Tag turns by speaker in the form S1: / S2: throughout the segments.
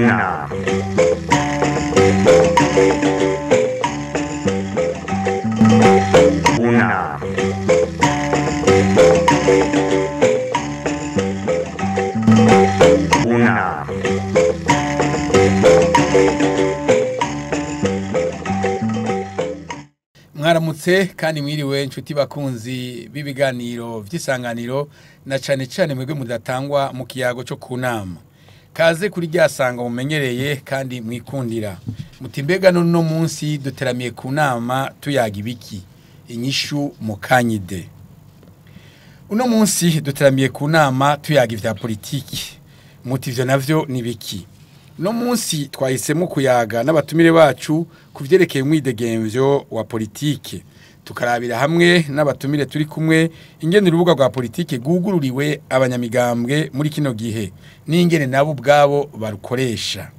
S1: Una. Una. Una.
S2: Mwaramutse kandi mwiriwe nshuti bakunzi b'ibiganiro vy'isanganiro na cane cane mwebwe mudatangwa mu kiyago cyo kunama. Kaze kuri ryasanga mumenyereye kandi mwikundira. Muti mbega no munsi duteramiye ku nama tuyaga ibiki? Inyishu mukanyide. Uno munsi duteramiye ku nama tuyaga ivya politiki. Muti ivyo navyo ni biki? No munsi twahisemo kuyaga n'abatumire bacu kuvyerekeye umwidegemvyo wa politike. Tukarabira hamwe n'abatumire turi kumwe ingene urubuga rwa politike gugururiwe abanyamigambwe muri kino gihe n'ingene nabo ubwabo barukoresha.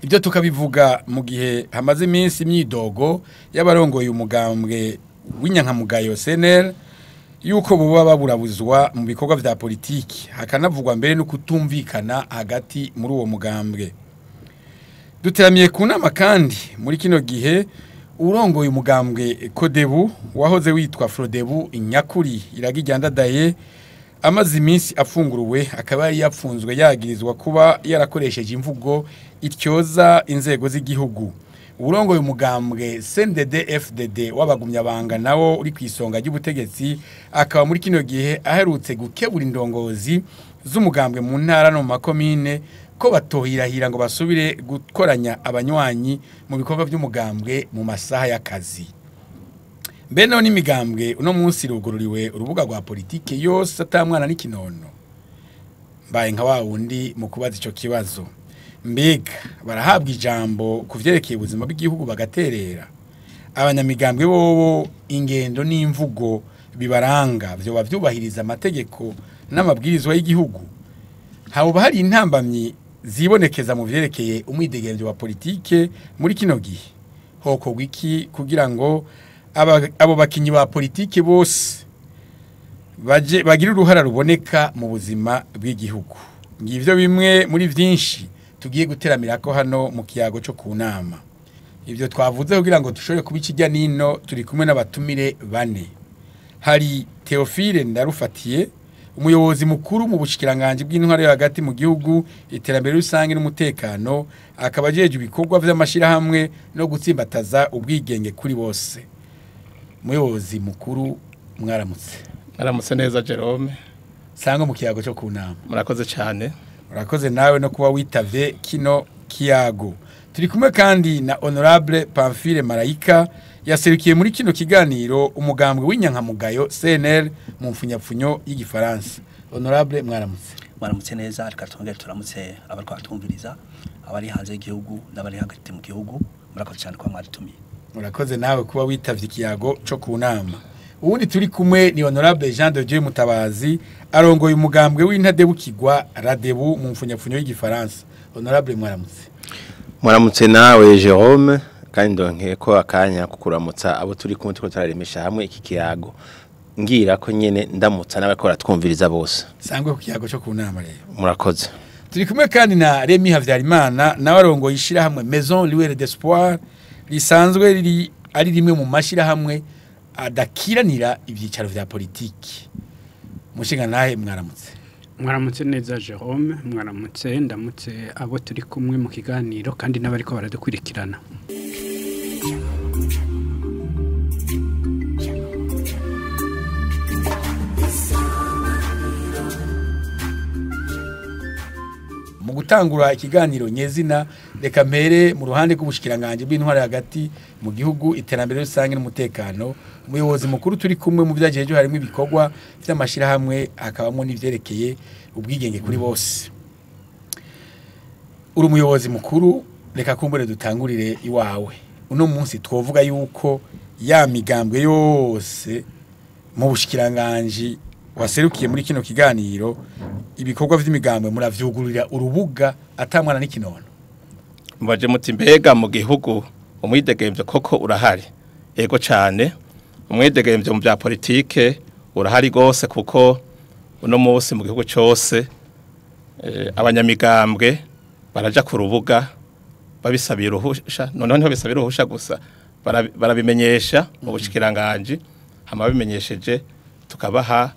S2: Ibyo tukabivuga mu gihe hamaze iminsi imyidogo y'abarongoye umugambwe w'inyankamugayo CNL yuko buba baburabuzwa mu bikorwa vya politiki, hakanavugwa mbere no kutumvikana hagati muri uwo mugambwe. Duteramiye ku nama kandi muri kino gihe urongoye umugambwe Kodebu wahoze witwa Frodebu Inyakuri iragijyandadaye amaze iminsi afunguruwe, akaba yari yapfunzwe yagirizwa kuba yarakoresheje imvugo ityoza inzego z'igihugu. Urongoye umugambwe CNDD FDD w'abagumyabanga nawo uri kwisonga ry'ubutegetsi akaba muri kino gihe aherutse gukebura indongozi z'umugambwe mu ntara no mu makomine ko batohirahira ngo basubire gukoranya abanywanyi mu bikorwa by'umugambwe mu masaha y'akazi. Mbe none imigambwe uno munsi rugururiwe urubuga rwa politike yose atamwana n'ikinono. Mbaye nka wa wundi mu kubaza ico kibazo. Mbega barahabwa ijambo kuvyerekeye ubuzima bw'igihugu bagaterera. Abanyamigambwe bobo ingendo n'imvugo bibaranga vyo bavyubahiriza amategeko n'amabwirizwa y'igihugu. Habo hari intambamyi zibonekeza mu vyerekeye umwidegemvyo wa politike muri kino gihe. Hokorwa iki kugira ngo abo bakinyi ba politike bose baje bagira uruhara ruboneka mu buzima bw'igihugu. Ngivyo bimwe muri vyinshi tugiye guteramira ko hano mu kiyago cyo ku nama. Ibyo twavuze kugira ngo dushobore kubikijya nino turi kumwe n'abatumire bane. Hari Theophile Ndarufatiye, umuyobozi mukuru mu bushikiranganje bw'intwaro yo hagati mu gihugu, iterambere rusange n'umutekano, akaba ajeje ibikorwa vy'amashirahamwe no gutsimbataza ubwigenge kuri bose. Umuyobozi mukuru mwaramutse.
S3: Mwaramutse neza Jerome.
S2: Sangwa mu kiyago cyo ku nama.
S3: Murakoze cyane.
S2: Urakoze nawe no kuba witavye kino kiyago. Turi kumwe kandi na Honorable Pamphile Marayika yaserukiye muri kino kiganiro umugambwe w'inyankamugayo CNL mu mfunyapfunyo y'igifaransa. Honorable mwaramutse.
S4: Mwaramutse neza, reka twongere turamutse abariko batwumviriza, abari hanze y'igihugu n'abari hagati mu gihugu. Murakoze cyane kuba mwaritumiye.
S2: Murakoze nawe kuba witavye ikiyago co ku nama. Uwundi turi kumwe ni Honorable Jean de Dieu Mutabazi arongoye umugambwe w'intadebukirwa Radebu mu mfunyapfunyo y'igifaransa. Honorable mwaramutse.
S5: Mwaramutse nawe Jerome, kandi ndonke ko akanya kukuramutsa abo turi kumwe tuko turaremesha hamwe iki kiyago. Ngira ko nyene ndamutsa n'abakora twumviriza bose.
S2: Sangwe ku kiyago cyo ku nama rero.
S5: Murakoze.
S2: Turi kumwe kandi na Remy Havyarimana nawe arongoye ishirahamwe Maison Lueur d'Espoir risanzwe riri ari rimwe mu mashirahamwe adakiranira ivyicaro vya politiki. Mushinga nahe mwaramutse.
S6: Mwaramutse neza Jerome, mwaramutse ndamutse abo turi kumwe mu kiganiro kandi n'abariko baradukurikirana.
S2: Mu gutangura ikiganiro nyezina reka mpere mu ruhande rw'ubushikiranganje bw'intwaro hagati mu gihugu, iterambere rusange n'umutekano. Umuyobozi mukuru turi kumwe mu vyajeje harimo ibikorwa vy'amashirahamwe hakabamo n'ivyerekeye ubwigenge kuri bose. Uri umuyobozi mukuru, reka kumbure dutangurire iwawe. Uno munsi twovuga yuko ya migambwe yose mu bushikiranganje waserukiye muri kino kiganiro ibikorwa vy'imigambwe muravyugurira urubuga atamwana n'ikinono.
S3: Mbaje muti mbega mu gihugu umwidegemvyo koko urahari? Ego cyane, umwidegemvyo mu bya politike urahari gose, kuko uno munsi mu gihugu cyose abanyamigambwe baraja ku rubuga babisabiye uruhusha. Noneho ntibabisabira uruhusha gusa, barabimenyesha mu bushikiranganje, hama babimenyesheje tukabaha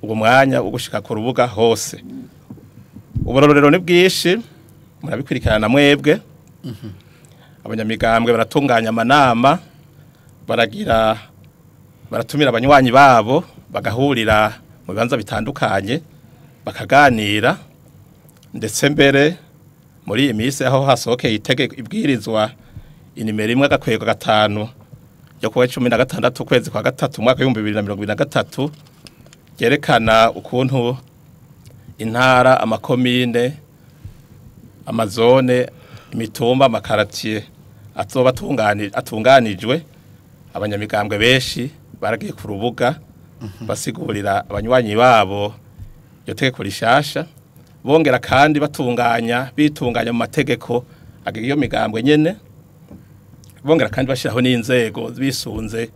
S3: uwo mwanya wo gushika ku rubuga hose. Uburorero ni bwinshi, murabikurikirana mwebwe. Abanyamigambwe baratunganya amanama, baragira baratumira abanywanyi babo bagahurira mu bibanza bitandukanye bakaganira, ndetse mbere muri iyi minsi aho hasohokeye itegeko ibwirizwa inimero 1-5 yo kuwa 16 ukwezi kwa gatatu umwaka w'ibihumbi bibiri na mirongo ibiri na gatatu ryerekana ukuntu intara, amakomine, amazone, imitumba, amakaratiye azoba atunganijwe. Abanyamigambwe benshi baragiye ku rubuga basigurira abanywanyi babo iyo tegeko rishasha, bongera kandi batunganya bitunganya mu mategeko agenga iyo migambwe nyene, bongera kandi bashiraho n'inzego bisunze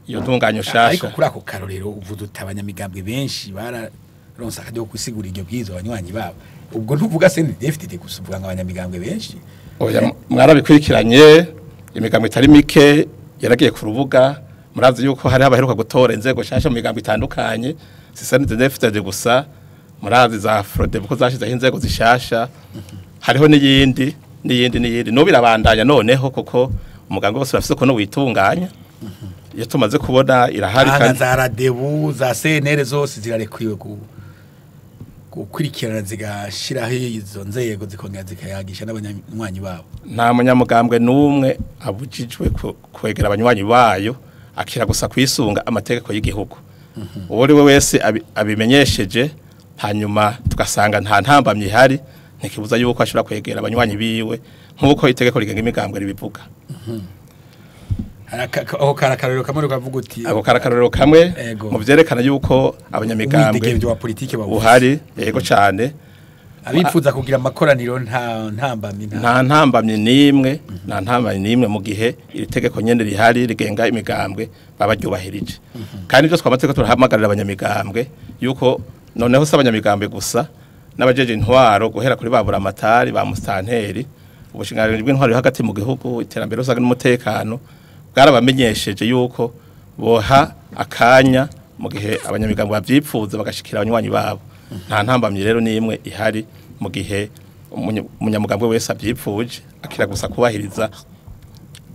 S3: iyo ntunganyo shasha.
S2: Ariko kuri ako karorero uvuze uti abanyamigambwe benshi bararonse akaryo ko gusigura iryo bwirizwa abanywanyi babo, ubwo ntuvuga CNDD-FDD gusa, uvuga ngo abanyamigambwe benshi.
S3: Oya, mwarabikurikiranye, imigambwe itari mike yaragiye ku rubuga. Murazi yuko hari abaheruka gutora inzego shasha mu migambwe itandukanye, si CNDD-FDD gusa, murazi za FRODEB ko zashizeho inzego zishasha, hariho n'iyindi n'iyindi n'iyindi. N'ubu birabandanya noneho, kuko umugambwe wose urafise ukuntu witunganya. Iyo tumaze kubona irahari
S2: kandi
S3: kandi
S2: za RADEBU za CNL zose zirarekwiwe gukurikirana zigashiraho izo nzego zikongera zikayagisha n'abanywanyi babo.
S3: Nta munyamugambwe n'umwe abujijwe kwegera abanywanyi bayo, akira gusa kwisunga amategeko y'igihugu. Uwo ari we wese abimenyesheje, hanyuma tugasanga nta ntambamyi ihari, ntikibuza yuko ashobora kwegera abanywanyi biwe nk'uko itegeko rigenga imigambwe ribivuga.
S2: Aho karakarorero kamwe ukavuga uti
S3: Ako karakarorero kamwe
S2: Ego.
S3: mu vyerekana yuko abanyamigambwe
S2: umwidegemvyo wa politike bawufise.
S3: uhari, yego cane.
S2: Abifuza kugira amakoraniro nta ntambamyi nta
S3: Nta ntambamyi n'imwe, nta ntambamyi n'imwe mu gihe iri tegeko nyene rihari rigenga imigambwe baba ryubahirije. Kandi byose twamaze turahamagarira abanyamigambwe yuko noneho si abanyamigambwe gusa, n'abajeje intwaro guhera kuri ba buramatari, ba musitanteri, ubushinganji bw'intwaro yo hagati mu gihugu, iterambere rusange n'umutekano bwarabamenyesheje yuko boha akanya mu gihe abanyamigambwe bavyipfuza bagashikira abanywanyi babo. Nta ntambamyi rero n'imwe ihari mu gihe umunyamugambwe wese avyipfuje, akira gusa kubahiriza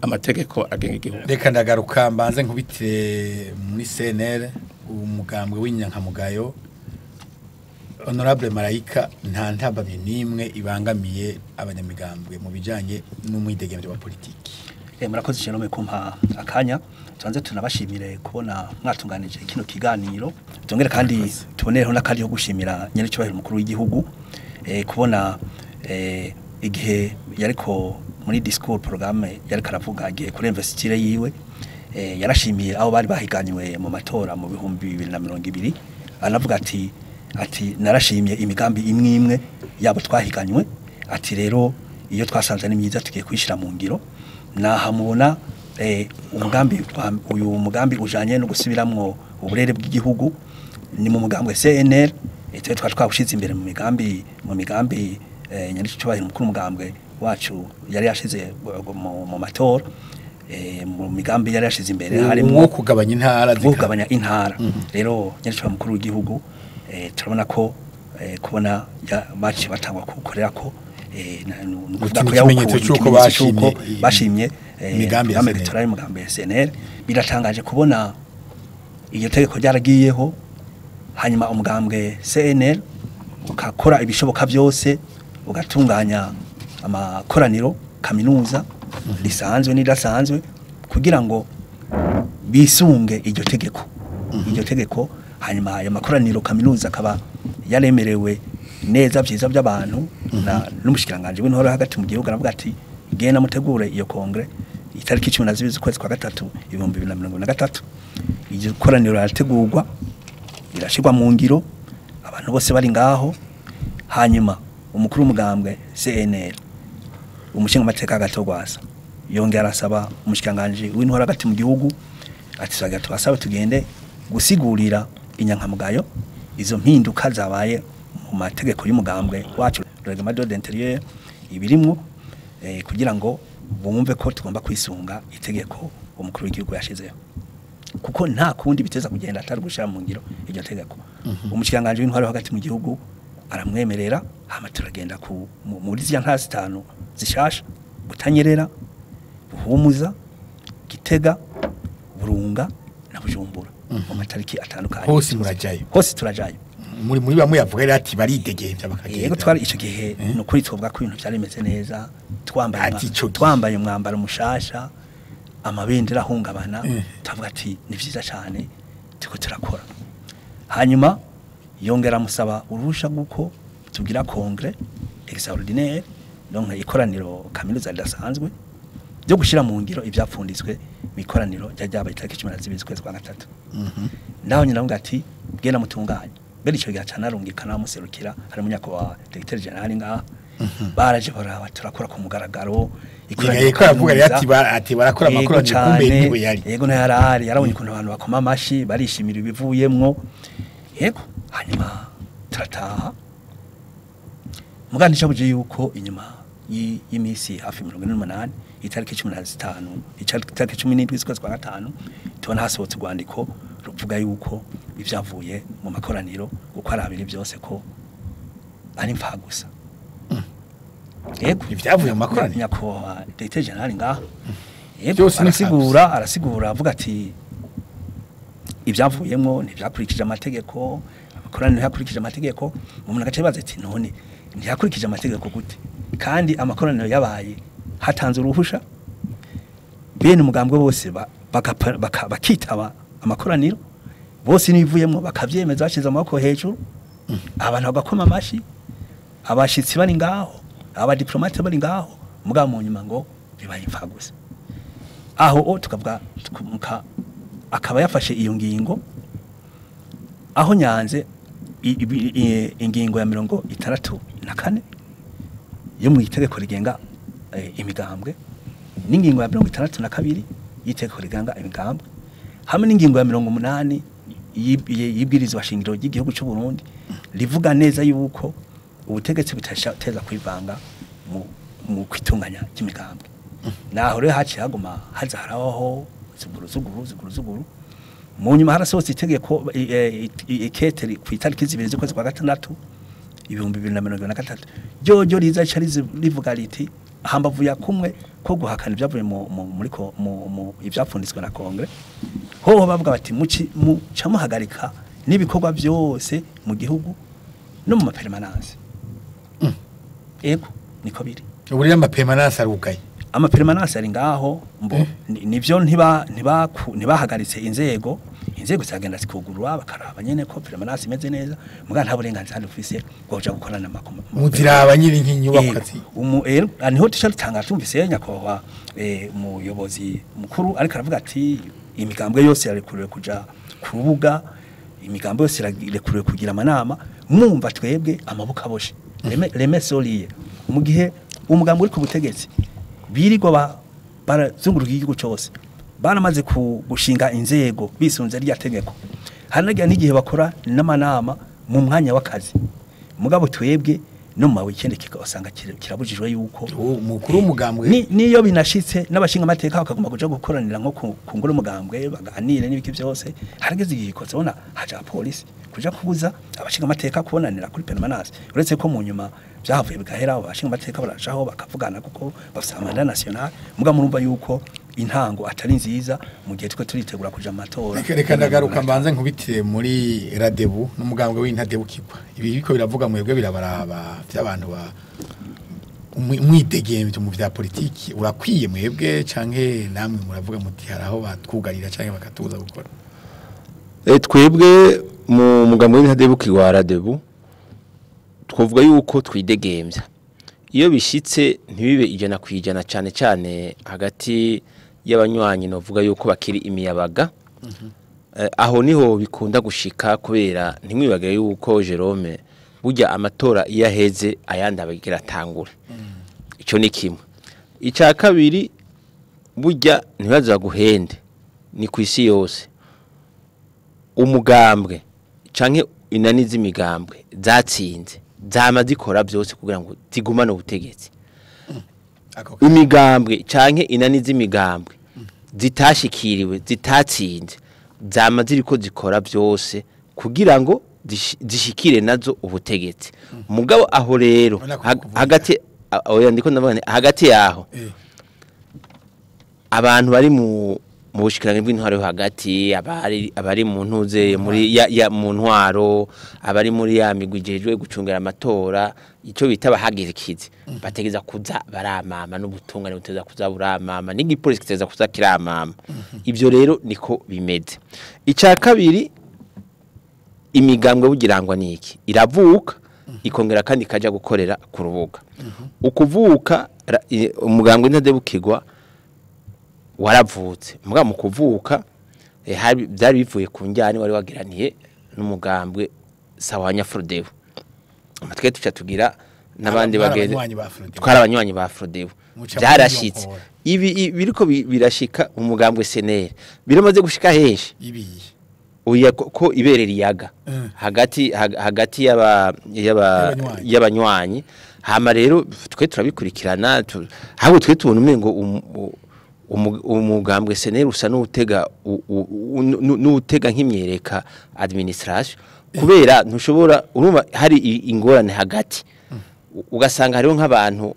S3: amategeko agenga igihugu.
S2: Reka ndagaruka mbanze nkubitire muri CNL umugambwe w'inyankamugayo. Honorable Marayika, nta ntambamyi n'imwe ibangamiye abanyamigambwe mu bijanye n'umwidegemvyo wa politiki.
S4: Murakoze Jerome kumpa akanya. Tubanze tunabashimire kubona mwatunganije kino kiganiro. Tongere kandi tubonereho n'akari ho gushimira nyiricyubahiro mukuru w'igihugu, kubona igihe yariko muri discours programme yariko aravuga agiye kuri investiture yiwe, yarashimiye aho bari bahiganywe mu matora mu 2020, anavuga ati narashimye imigambi imwe imwe yabo twahiganywe, ati rero iyo twasanze ni myiza tugiye kwishira mu ngiro. Naha mubona umugambi uyu mugambi ujanye no gusubiramwo uburere bw'igihugu ni mu mugambwe CNL, twe twawushize imbere mu migambi nyiricyubahiro mukuru mugambwe wacu yari yashize mu matora, mu migambi yari yashize imbere harimo
S2: wo kugabanya intara,
S4: kugabanya intara. Rero nyiricyubahiro mukuru w'igihugu turabona ko kubona baci batangwa kukorera ko
S2: ikimenyetso cy'uko
S4: bashimye imigambi electorale mugambi SNL. Biratangaje kubona iryo tegeko ryaragiyeho, hanyuma umugambwe CNL ukakora ibishoboka byose ugatunganya amakoraniro kaminuza risanzwe n'idasanzwe kugira ngo bisunge iryo tegeko. Iryo tegeko hanyuma ayo makoraniro kaminuza akaba yaremerewe neza byiza by'abantu na n'umushikiranganje w'intore hagati mu gihugu aravuga ati genda mutegure iyo kongre itariki 12 z'ukwezi kwa gatatu 2023. Iryo koraniro rirategurwa rirashirwa mu ngiro, abantu bose bari ngaho. Hanyuma umukuru w'umugambwe CNL umushinga amateka Gatogwasa yongera arasaba umushikiranganje w'intore hagati mu gihugu ati saga tubasaba tugende gusigurira inyankamugayo izo mpinduka zabaye mategeko y'umugambwe wacu règlement d'ordre intérieur ibirimwo kugira ngo bumve ko tugomba kwisunga itegeko umukuru w'igihugu yashizeho kuko nta kundi biteza kugenda atari gushira mu ngiro iryo tegeko. Umushikanganje w'intwaro hagati mu gihugu aramwemerera hama turagenda ku muri zya ntara zitanu zishasha Butanyerera, Buhumuza, Gitega, Burunga na Bujumbura mu matariki atandukanye.
S2: Hose murajayo?
S4: Hose turajayo.
S2: Muri bamwe yavuga rero ati baridegembya bakagenda.
S4: Yego twari ico gihe nukuri twovuga ko ibintu byari bimeze neza, twambaye umwambaro mushasha, amabendera ahungabana, tuvuga ati ni vyiza cyane tuko turakora. Hanyuma yongera musaba uruhusha guko tugira congrès extraordinaire, donc ikoraniro kaminuza ridasanzwe ryo gushira mu ngiro ivyapfunditswe mu ikoraniro ryabaye itariki 12 z'ukwezi kwa gatatu. Naho nyina avuga ati bwena mutunganye. Beri ico gihe canarungikana amuserukira hari munyako wa directeur general ngaha. Baraje baraba turakora ku mugaragaro
S2: ikoraniro avuga ati barakora amakoraniro kumbe niwe yari.
S4: Yego na yarari yarabonye ukuntu abantu bakoma amashi barishimira ibivuyemwo. Yego hanyuma turataha. Mugandi cabuje yuko inyuma y'imisi hafi 48 itariki 15 itariki 17 z'ukwezi kwa gatanu tubona hasohotse urwandiko ruvuga yuko ivyavuye mu makoraniro uko ari abiri byose ko ari mfa gusa. Yego
S2: ivyavuye mu makoraniro
S4: nyakubahwa directeur general ngaha. Yego arasigura avuga ati ivyavuyemwo ntivyakurikije amategeko, amakoraniro yakurikije amategeko. Umuntu agace baza ati none ntiyakurikije amategeko gute kandi amakoraniro yabaye hatanze uruhusha bene umugambwe bose bakitaba amakoraniro bose nivuyemwo bakavyemeza bashize amaboko hejuru, abantu bagakoma amashi, abashitsi bari ngaho, abadiplomate bari ngaho, mugabo mu nyuma ngo bibaye imfa gusa. Aho tukavuga akaba yafashe iyo ngingo aho nyanze ingingo ya 64 yo mu itegeko rigenga imigambwe n'ingingo ya 62 y'itegeko rigenga imigambwe hamwe n'ingingo ya 80 y'ibwirizwa shingiro ry'igihugu cy'u Burundi rivuga neza yuko ubutegetsi butashateza kwivanga mu kwitunganya cy'imigambwe. Naho rero haciye haguma hazaraho zuguru mu nyuma harasohotse itegeko ikete ku itariki 2 z'ukwezi kwa gatandatu 2023 ryo riza rivuga riti hambavu ya kumwe ko guhakana ibyavuye muri ko mu ivyapfunditswe na Kongre hoho bavuga bati muca muhagarika n'ibikorwa byose mu gihugu no mu mapermanence. Ego niko biri.
S2: Ubu rero amapermanence arugaye.
S4: Amapermanence ari ngaho mbo nivyo ntibahagaritse inzego zagenda zikugurura bakaraba nyene ko permanence imeze neza muga nta burenganzira dufise bwo kuja gukorana makoma
S2: muziraba nyiri nk'inyubako ati
S4: niho tusha rutanga tumvise nyakubahwa umuyobozi mukuru ariko aravuga ati imigambwe yose yarekuriwe kuja ku rubuga, imigambwe yose yarekuriwe kugira amanama, mwumva twebwe amaboko aboshe reme soliye mu gihe umugambwe uri ku butegetsi birirwa barazunguruka igihugu cyose baramaze gushinga inzego bisunze rya tegeko hanagira n'igihe bakora n'amanama mu mwanya w'akazi mugabo twebwe no mu weekend kikasanga kirabujijwe yuko
S2: umukuru w'umugambwe
S4: niyo binashitse n'abashinga amateka bakagomba kuja gukoranira nko ku ngoro umugambwe baganire n'ibiki byose harageze igihe kozona haja polisi kuja kubuza abashinga amateka kubonanira kuri permanence uretse ko mu nyuma byahavuye bigahera abashinga amateka barajaho bakavugana kuko bafite amanda national muga murumva yuko intango atari nziza mu gihe twe turitegura kuja amatora.
S2: Reka ndagaruka mbanze nkubitire muri Radebu n'umugambwe w'intadebukirwa ibi biko biravuga mwebwe birabaraba by'abantu ba mwidegemvye mu vya politiki urakwiye mwebwe canke namwe muravuga muti haraho batwugarira canke bakatuza gukora.
S5: Twebwe mu mugambwe w'intadebukirwa wa Radebu twovuga yuko twidegemvya iyo bishitse ntibibe 100% cyane cyane hagati y'abanywanyi novuga yuko bakiri imiyabaga. Aho niho bikunda gushika kubera ntimwibage yuko Jerome burya amatora iyo aheze ayandi abagira atangure. Ico ni kimwe. Ica kabiri burya ntibaza guhende ni kwisi yose umugambwe canke inani z'imigambwe zatsinze zama zikora byose kugira ngo zigumane ubutegetsi. Imigambwe canke inani z'imigambwe zitashikiriwe zitatsinze zama ziriko zikora byose kugira ngo zishikire nazo ubutegetsi. Mugabo aho rero hagati oya ndiko ndavuga hagati yaho abantu bari mu bushikiranganje bw'intwaro yo hagati, abari mu ntuze muri ya mu ntwaro, abari muri ya migwi ijejwe gucungera amatora, ico bita bahagirikizi bategeza kuza baramama n'ubutungane buteza kuza buramama n'igipolisi kiteza kuza kiramama. Ivyo rero niko bimeze. Ica kabiri, imigambwe bugirangwa niki iravuka ikongera kandi ikaja gukorera ku rubuga. Ukuvuka umugambwe ntadebukirwa waravutse, muga mu kuvuka byari bivuye ku njyane wari wagiraniye n'umugambwe Sawanya Frodebu. Amatwe tuca tugira n'abandi bageze twara abanywanyi ba Frodebu byarashitse. Ibi biriko birashika umugambwe SNL biramaze gushika henshi oya ko iberera iyaga hagati hagati y'abanywanyi. Hama rero twe turabikurikirana, ahubwo twe tubona umengo umugambwe SNL usa n'utega n'utega nk'imyereka administration, kubera ntushobora urumva hari ingorane hagati, ugasanga hariho nk'abantu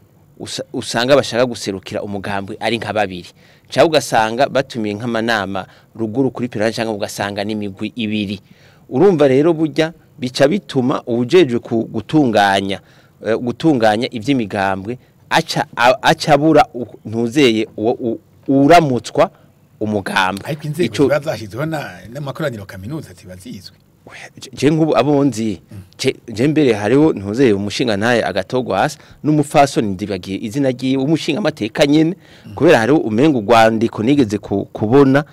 S5: usanga bashaka guserukira umugambwe ari nka babiri, cyangwa ugasanga batumiye nk'amanama ruguru kuri pirana, cyangwa ugasanga n'imigwi ibiri. Urumva rero burya bica bituma ubujejwe gutunganya iby'imigambwe aca abura ntuzeye uramutswa umugambwe.
S2: Ariko inzego ziba zashyizweho n'amakoraniro kaminuza ziba zizwi.
S5: Je nk'ubu abo nzi je mbere hariho ntuzeye umushinga ntaye agatogwasa n'umufasoni ndibagiye izina ryiwe umushinga amateka nyene, kubera hariho umenga urwandiko nigeze kubona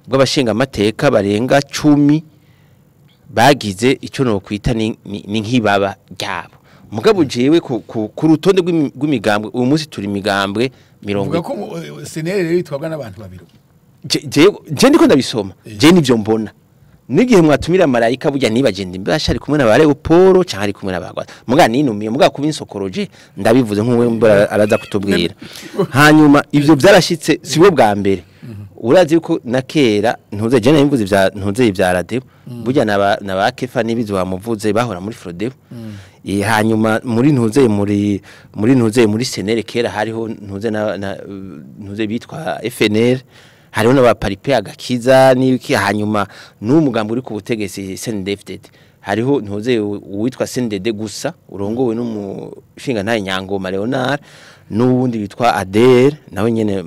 S5: bw'abashinga amateka barenga 10 bagize ico no kwita ni nk'ibaba ryabo. Mugabo jewe ku rutonde rw'imigambwe uyu munsi turi imigambwe mirongo.
S2: Uvuga ko SNL rero itwagwa n'abantu babiri.
S5: Je ndiko ndabisoma, je nivyo mbona. Nigihe mwatumira marayika burya nibagenda imbasha ari kumwe na ba Leoporo cyangwa ari kumwe n'abagwa. Muga ninumiye muga kubinsokoroje ndabivuze nk'uwe mbora araza kutubwira. Hanyuma ivyo byarashitse sibo bwa mbere. Urazi ko na kera ntuze je nabivuze ivya ntuze ivya radio burya naba Kefa nibizo bamuvuze bahora muri Frodebu. Hanyuma muri ntuze muri ntuze muri SNL kera hariho ntuze na ntuze bitwa FNL, hariho n'abaparipe agakiza n'ibiki. Hanyuma n'umugambi uri ku butegetsi CNDD-FDD hariho ntuze uwitwa CNDD gusa urongowe n'umushinga ntaye Nyangoma Leonard, n'uwundi witwa ADR nawe nyene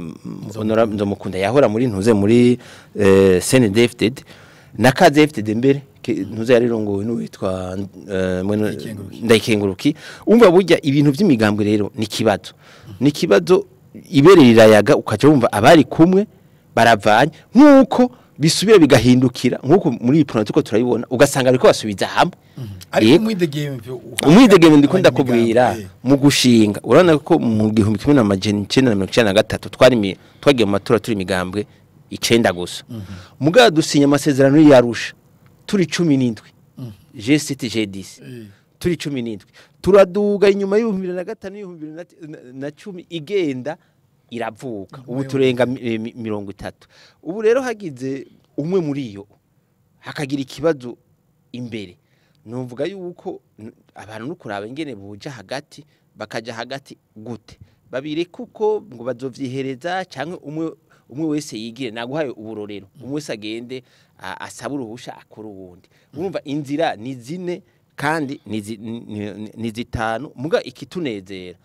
S5: Honorable Nzomukunda yahora muri ntuze muri CNDD-FDD na KZFDD mbere ntuze yarirongowe n'uwitwa Ndayikenguruki. Umva burya ibintu by'imigambwe rero ni kibazo, ni kibazo ibere rirayaga ukaca wumva abari kumwe baravanye, nkuko bisubira bigahindukira nkuko muri iyi politiko turabibona ugasanga ariko basubiza hamwe.
S2: Ariko umwidegemvyo
S5: ndiko ndakubwira mu gushinga urabona ko mu 1993 twari twagiye mu matora turi imigambwe 9 gusa, mugabo dusinya amasezerano y'Arusha turi 17 G7 G10 turi 17 turaduga inyuma y'2005 2010 igenda iravuka ubu turenga 30. Ubu rero hagize umwe muri yo hakagira ikibazo imbere, numvuga yuko abantu nukuraba ingene buja hagati bakaja hagati gute babire kuko ngo bazovyihereza canke umwe wese yigire naguhaye uburorero, umwe wese agende asaba uruhusha akora uwundi. Urumva inzira ni zine kandi ni zitanu. Muga ikitunezera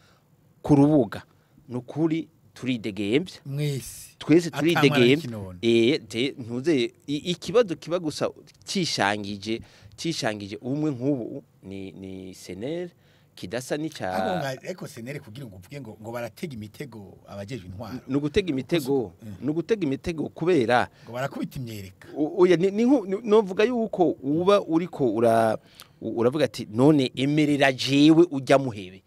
S5: ku rubuga nukuri turidegembya
S2: mwese,
S5: twese turidegembya. Ntuze ikibazo kiba gusa cishangije umwe nk'ubu ni SNL kidasa n'ica
S2: ariko SNL kugira ngo uvuge ngo baratega imitego abajejwe intwaro,
S5: nugutega imitego nugutega imitego kubera
S2: ngo barakubita imyereka.
S5: Oya novuga yuko uba uriko uravuga ati none emerera jewe ujya muhebe,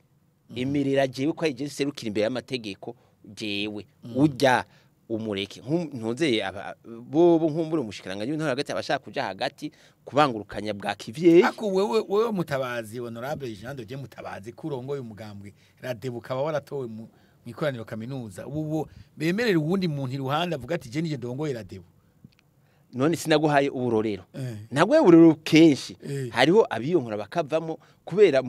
S5: emerera jewe ko aje serukira imbere y'amategeko jewe ujya Umureke ntuzeye bo nkumbura umushikiranganje w'intore hagati abashaka kuja hagati kubangurukanya bwa kivyeyi.
S2: Ako wewe Mutabazi, honorable Jean de Dieu Mutabazi, kurongoye umugambwe Radebu, kaba waratowe mu ikoraniro kaminuza, ubu bemerera uwundi muntu iruhande avuga ati je nije ndongoye Radebu?
S5: None sinaguhaye uburorero? Nagwe uburorero kenshi. Hariho abiyonkora bakavamo kubera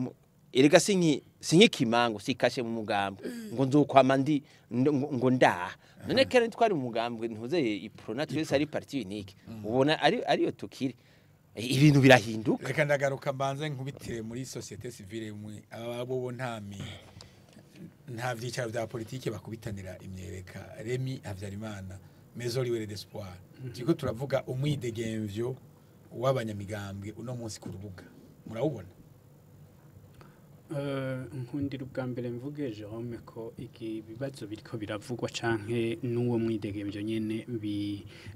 S5: erega sinkikimango sikashe mu mugambwe ngo nzokwama ndi ngo ndaha. None kera twari mu mugambwe ntuzeye Iprona, twese ari parti unique, ubona ari ariyo tukiri, ibintu birahinduka.
S2: Reka ndagaruka mbanze nkubitire muri société civile mwe aba bo nta vyicaro vya politike bakubitanira imyereka. Remy Havyarimana, Maison Libre d'Espoir, turiko turavuga umwidegemvyo w'abanyamigambwe uno munsi ku rubuga, murawubona?
S6: Nkundira ubwa mbere mvuge, Jerome, ko iki bibazo biriko biravugwa canke n'uwo mwidegemvyo nyene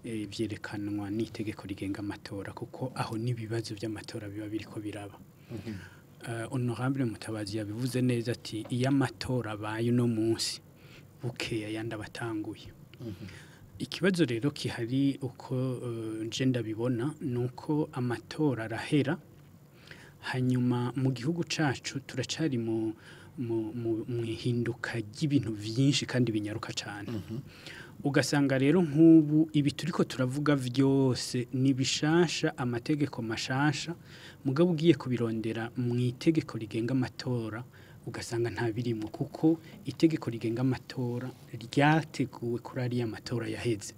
S6: vyerekanwa n'itegeko rigenga amatora, kuko aho n'ibibazo by'amatora biba biriko biraba. Honorable Mutabazi yabivuze neza ati iyo amatora abaye uno munsi, bukeya yandi abatanguye. Ikibazo rero kihari uko nje ndabibona nuko amatora arahera, hanyuma mu gihugu cacu turacari mu ihinduka ry'ibintu vyinshi kandi binyaruka cyane. Ugasanga rero nk'ubu ibi turiko turavuga vyose ni bishasha, amategeko mashasha, mugabo ugiye kubirondera mu itegeko rigenga amatora ugasanga nta birimo, kuko itegeko rigenga amatora ryateguwe kuri ariya matora yaheze.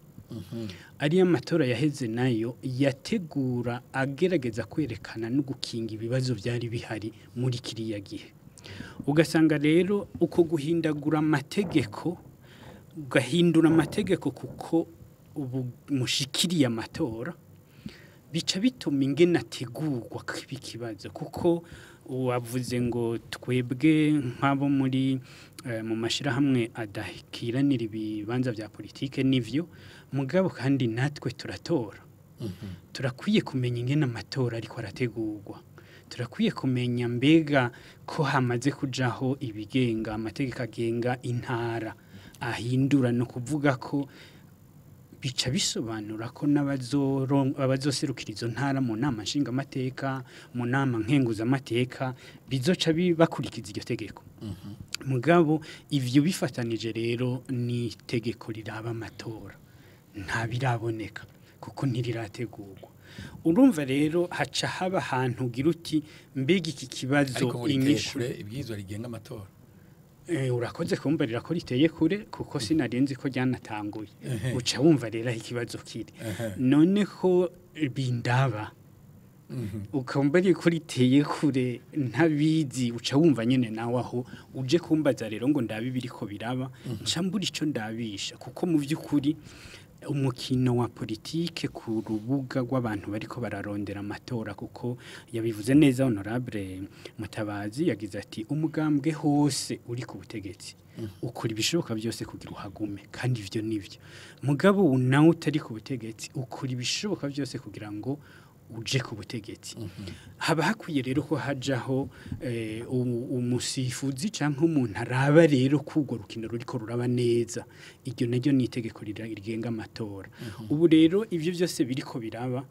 S6: Ariya matora yaheze nayo yategura agerageza kwerekana no gukinga ibibazo byari bihari muri kiriya gihe. Ugasanga rero uko guhindagura amategeko, ugahindura amategeko kuko ubu mushikiriye amatora, bica bituma ingene ategurwa kibazo, kuko wavuze ngo twebwe nk'abo muri mu mashirahamwe adakiranira ibibanza vya politike, nivyo, mugabo kandi natwe turatora. Turakwiye kumenya ingene amatora ariko arategurwa, turakwiye kumenya mbega ko hamaze kujaho ibigenga amategeko agenga intara ahindura, no kuvuga ko bica bisobanura ko n'abazoserukira izo ntara mu nama nshingamateka, mu nama nkenguzamateka, bizoca bakurikiza iryo tegeko. Mugabo ivyo bifatanije rero ni itegeko riraba amatora nta biraboneka kuko ntirirategurwa. Urumva rero haca haba ahantu ugira uti mbega iki kibazo
S2: ariko riteye
S6: inyishu
S2: kure ibwirizwa rigenga amatora.
S6: Urakoze kumbarira ko riteye kure, kuko sinarinzi ko ryanatanguye. Uca wumva rero aho ikibazo kiri. None ko bindaba ukambariye ko riteye kure ntabizi, uca wumva nyene nawe aho uje kumbaza rero ngo ndabe ibiriko biraba, nca mbura ico ndabisha, kuko mu vy'ukuri umukino wa politike ku rubuga rw'abantu bariko bararondera amatora, kuko yabivuze neza honorable Mutabazi, yagize ati umugambwe hose uri ku butegetsi ukora ibishoboka byose kugira uhagume, kandi ivyo nivyo, mugabo nawe utari ku butegetsi ukora ibishoboka byose kugira ngo uje ku butegetsi. Haba hakwiye rero ko hajaho umusifuzi canke umuntu araba rero ko urwo rukino ruriko ruraba neza. Iryo naryo ni itegeko rigenga amatora. Ubu rero ivyo byose biriko biraba,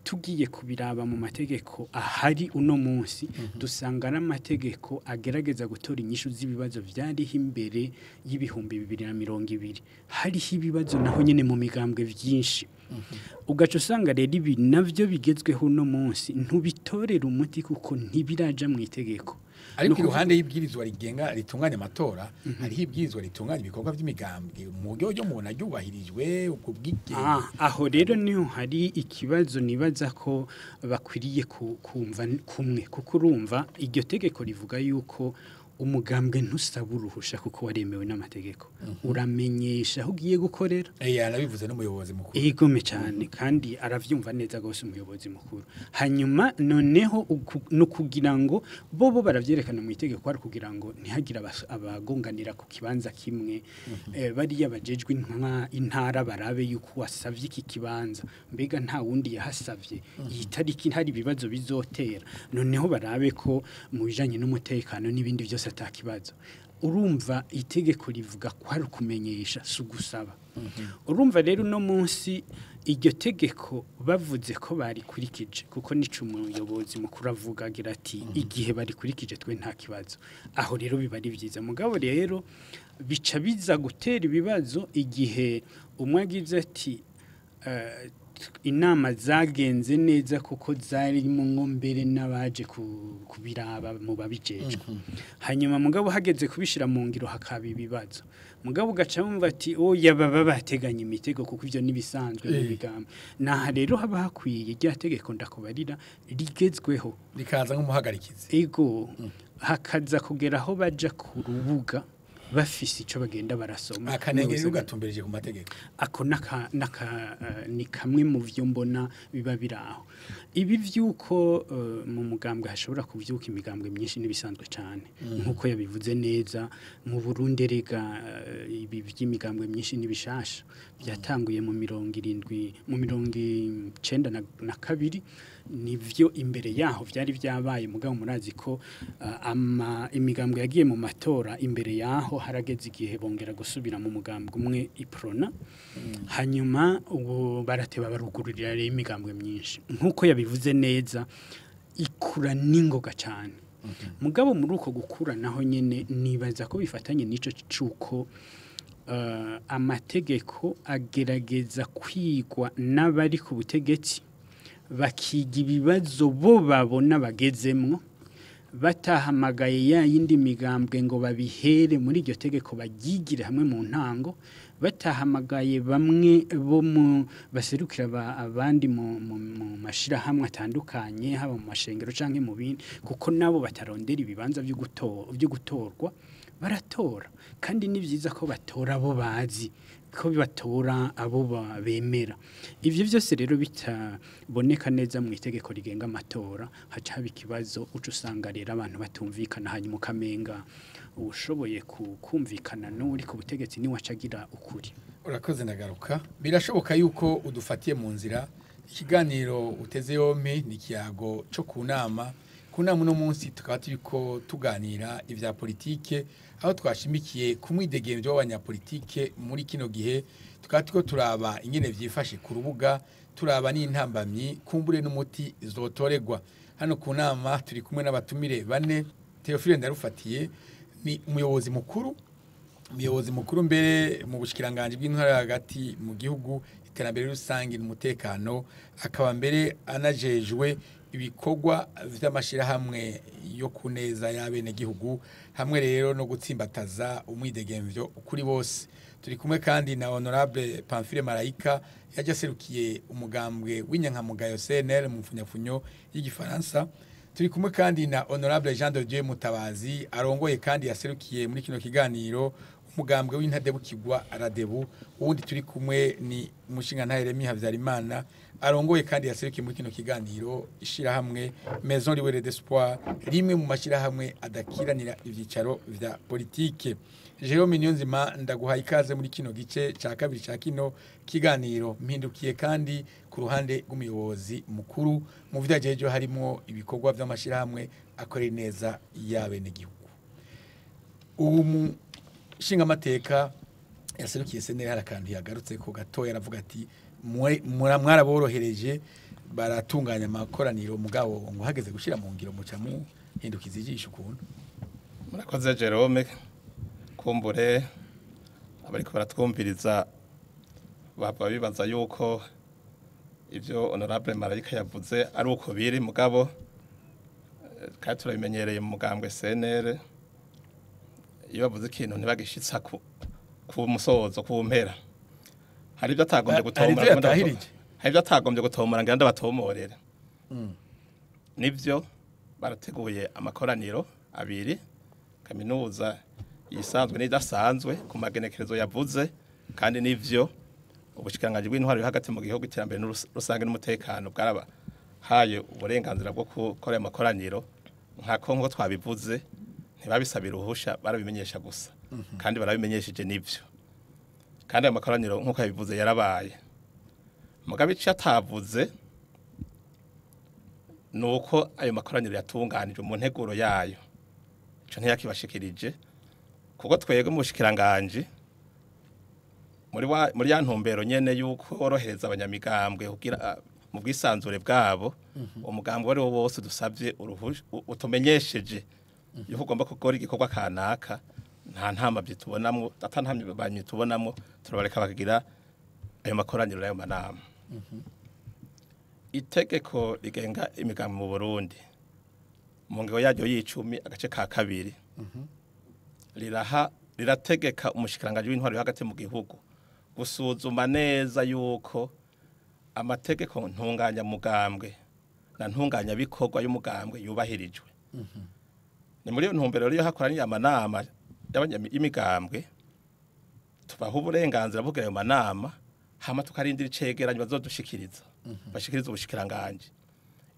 S6: tugiye kubiraba mu mategeko ahari uno munsi, dusanga ari amategeko agerageza gutora inyishu z'ibibazo vyariho imbere y'2020. Hariho ibibazo naho nyene mu migambwe vyinshi. Ugaca usanga rero ibi navyo bigezweho uno munsi ntubitorera umuti kuko ntibiraja mu itegeko.
S2: Ariko iruhande y'ibwirizwa rigenga ritunganya amatora hariho ibwirizwa ritunganya ibikorwa by'imigambwe, mu buryo ryo mubona ryubahirijwe ubwo bwigenge?
S6: Aho rero niho hari ikibazo nibaza ko bakwiriye kumva kumwe, kuko urumva iryo tegeko rivuga yuko umugambwe ntusaba uruhusha kuko waremewe n'amategeko, uramenyesha aho ugiye gukorera.
S2: Yanabivuze n'umuyobozi mukuru.
S6: Igome cyane, kandi aravyumva neza gose umuyobozi mukuru. Hanyuma noneho no kugira ngo bobo baravyerekana mu itegeko ari kugira ngo ntihagire abagonganira ku kibanza kimwe. Bariya bajejwe intara barabe yuko wasavye iki kibanza, mbega nta wundi yahasavye, iyi tariki hari ibibazo bizotera, noneho barabe ko mu bijanye n'umutekano n'ibindi byose bose atakibazo. Urumva itegeko rivuga ko ari ukumenyesha si ugusaba. Urumva rero uno munsi iryo tegeko bavuze ko barikurikije, kuko nico umuyobozi mukuru avuga agira ati igihe barikurikije twe nta kibazo. Aho rero biba ari byiza. Mugabo rero bica biza gutera ibibazo igihe umwe agize ati inama zagenze neza kuko zarimo nko mbere n'abaje kubiraba mu babijejwe. Hanyuma mugabo hageze kubishira mu ngiro hakaba ibibazo. Mugabo ugaca wumva ati oya baba bateganya imitego kuko ivyo nibisanzwe mu bigambo. Naha rero haba hakwiye rya tegeko ndakubarira rigezweho
S2: rikaza nk'umuhagarikizi.
S6: Ego hakaza kugera aho baja ku rubuga bafise ico bagenda barasoma.
S2: Akanenge ugatumbereje ku mategeko.
S6: Ako naka ni kamwe mu vyo mbona biba biraho. Ibi vyuko mu mugambwe hashobora kuvyuka imigambwe myinshi nibisanzwe cyane. Nkuko yabivuze neza mu Burundi rega ibi vy'imigambwe myinshi nibishasha byatanguye mu 70 mu 92 nivyo imbere yaho vyari vyabaye. Mugabo murazi ko imigambwe yagiye mu matora imbere yaho harageze igihe bongera gusubira mu mugambwe umwe Iprona. Hanyuma ubu barateba barugururira rero imigambwe myinshi. Nkuko yabivuze neza ikura n'ingoga cyane. Mugabo muri uko gukura naho nyene nibaza ko bifatanye n'ico cuko amategeko agerageza kwigwa n'abari ku butegetsi bakiga ibibazo bo babona bagezemwo, batahamagaye ya yindi migambwe ngo babihere muri iryo tegeko bagigire hamwe mu ntango, batahamagaye bamwe bo mu baserukira abandi mu mashirahamwe atandukanye haba mu mashengero canke mu bindi, kuko nabo batarondera ibibanza byo gutorwa baratora. Kandi ni byiza ko batora abo bazi, ko batora abo bemera. Ivyo byose rero bitaboneka neza mu itegeko rigenga amatora, haca haba ikibazo uca usanga rero abantu batumvikana, hanyuma ukamenga ushoboye kumvikana n'uri ku butegetsi ni wacagira ukuri.
S2: Urakoze ndagaruka. Birashoboka yuko udufatiye mu nzira. Ikiganiro uteze yompi ni ikiyago cyo ku nama. Ku nama uno munsi tukaba turiko tuganira ivya politike, aho twashimikiye ku mwidegemvyo w'abanyapolitike muri kino gihe. Tukaba turiko turaba ingene vyifashe ku rubuga, turaba n'intambamyi kumbure n'umuti zotoregwa. Hano ku nama turi kumwe n'abatumire bane. Théophile Ndarufatiye ni umuyobozi mukuru mbere mu bushikiranganje bw'intwaro hagati mu gihugu, iterambere rusange n'umutekano, akaba mbere anajejwe ibikorwa vy'amashirahamwe yo kuneza y'abene gihugu hamwe rero no gutsimbataza umwidegemvyo kuri bose. Turi kumwe kandi na Honorable Pamphile Marayika yaje aserukiye umugambwe w'inyankamugayo CNL mu mfunyafunyo y'igifaransa. Turi kumwe kandi na Honorable Jean de Dieu Mutabazi arongoye kandi yaserukiye muri kino kiganiro umugambwe w'intadebukirwa Radebu. Uwundi turi kumwe ni umushingantahe Remy Havyarimana arongoye kandi yaserukiye muri kino kiganiro ishirahamwe Maison Libre d'Espoir, rimwe mu mashirahamwe adakiranira ivyicaro vya politike. Jerome Niyonzima ndaguhaye ikaze muri kino gice ca kabiri ca kino kiganiro. Mpindukiye kandi ku ruhande rw'umuyobozi mukuru mu vyajejo harimo ibikorwa vy'amashirahamwe akorera neza y'abenegihugu. Ubu nshingamateka yaserukiye CNL hari akantu yagarutse ko gatoya, aravuga ati mwaraborohereje baratunganya amakoraniro, mugabo ngo hageze gushira mu ngiro muca muhindukiza ijisho ukuntu.
S3: Murakoze Jerome. Kumbure abariko baratwumviriza baba bibaza yuko ivyo Honorable Marayika yavuze ari uko biri, mugabo kandi turabimenyereye mu mugambwe CNL iyo bavuze ikintu ntibagishitsa ku musozo ku mpera. Hari ibyo atagombye gutomora, hari ibyo atagombye gutomora ngira ndabatomorera. Nivyo barateguye amakoraniro abiri, kaminuza isanzwe n'idasanzwe ku magenekerezo yavuze, kandi nivyo ubushikiranganje bw'intwaro hagati mu gihugu iterambere rusange n'umutekano bwarabahaye uburenganzira bwo gukora amakoraniro. Nkako nko twabivuze ntibabisabira uruhusha, barabimenyesha gusa, kandi barabimenyesheje nivyo. Kandi amakoraniro nkuko yabivuze yarabaye. Mugabe ico atavuze nuko ayo makoraniro yatunganijwe mu nteguro yayo Ico ntiyakibashikirije kuko twebwe mu bushikiranganje muri ya ntumbero nyene yuko worohereza abanyamigambwe kugira mu bwisanzure bwabo, umugambwe wari wo wose dusabye utumenyesheje yuko ugomba gukora igikorwa kanaka, nta ntambamyi tubonamwo, ata ntambamyi tubonamwo, turabareka bakagira ayo makoraniro n'ayo manama. Itegeko rigenga imigambi mu Burundi mu ngingo yaryo y'icumi agace ka 2 rirategeka umushikiranganji w'intwaro yo hagati mu gihugu gusuzuma neza yuko amategeko ntunganya mugambwe na ntunganya bikorwa y'umugambwe yubahirijwe. Ni muri iyo ntumbero rero hakoraniye amanama y'imigambwe, tubaha uburenganzira bwo ayo manama, hama tukarindira icegeranyo bazodushikiriza, bashikiriza ubushikiranganje.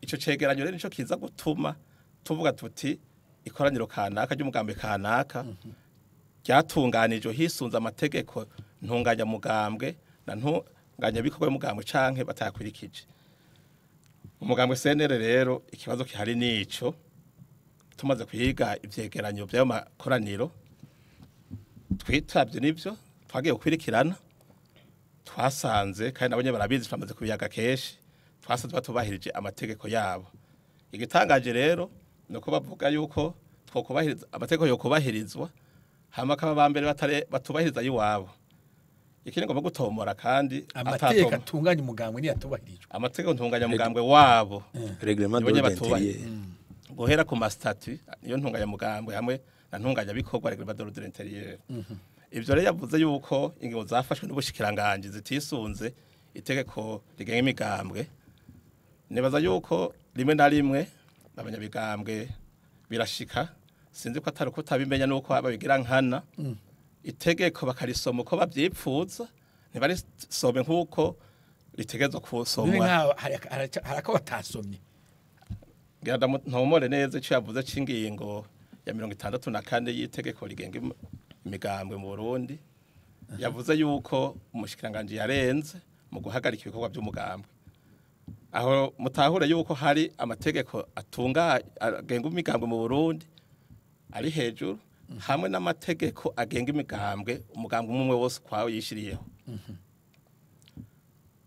S3: Ico cegeranyo rero nico kiza gutuma tuvuga tuti ikoraniro kanaka ry'umugambwe kanaka ryatunganijwe hisunze amategeko ntunganya mugambwe na ntunganya bikorwa y'umugambwe canke batayakwirikije. Umugambwe CNL rero ikibazo kihari nico, tumaze kwiga ivyegeranyo by'ayo makoraniro twitavye nivyo twagiye gukwirikirana, twasanze kandi nabonye barabizi, twamaze kubiyaga kenshi, twasanze batubahirije amategeko yabo. Igitangaje rero nuko bavuga yuko twokubahiriza amategeko yo kubahirizwa, hama kaba bambere batubahiriza yiwabo. Ikindi ngomba gutomora kandi
S2: amategeko atunganya umugambwe ni yatubahirijwe,
S3: amategeko ntunganya mugambwe wabo,
S5: règlement d'ordre intérieur,
S3: guhera ku ma statut niyo ntunganya mugambwe hamwe na ntunganya bikorwa règlement d'ordre intérieur. Ivyo rero yavuze yuko ingingo zafashwe n'ubushikiranganje zitisunze itegeko rigenga imigambwe. Nibaza yuko rimwe na rimwe abanyabigambwe birashika, sinzi ko atari kutabimenya nuko babigira nkana, itegeko bakarisoma uko bavyipfuza, ntibarisome nkuko ritegezwa kusomwa.
S2: Harako batasomye.
S3: Ngira ntomore neza ico yavuze c'ingingo ya 64 y'itegeko rigenga imigambwe mu Burundi. Yavuze yuko umushikiranganje yarenze mu guhagarika ibikorwa by'umugambwe. Aho mutahure yuko hari amategeko atunga agenga imigambwe mu Burundi ari hejuru, hamwe n'amategeko agenga imigambwe umugambwe umwe wose kwawe yishiriyeho.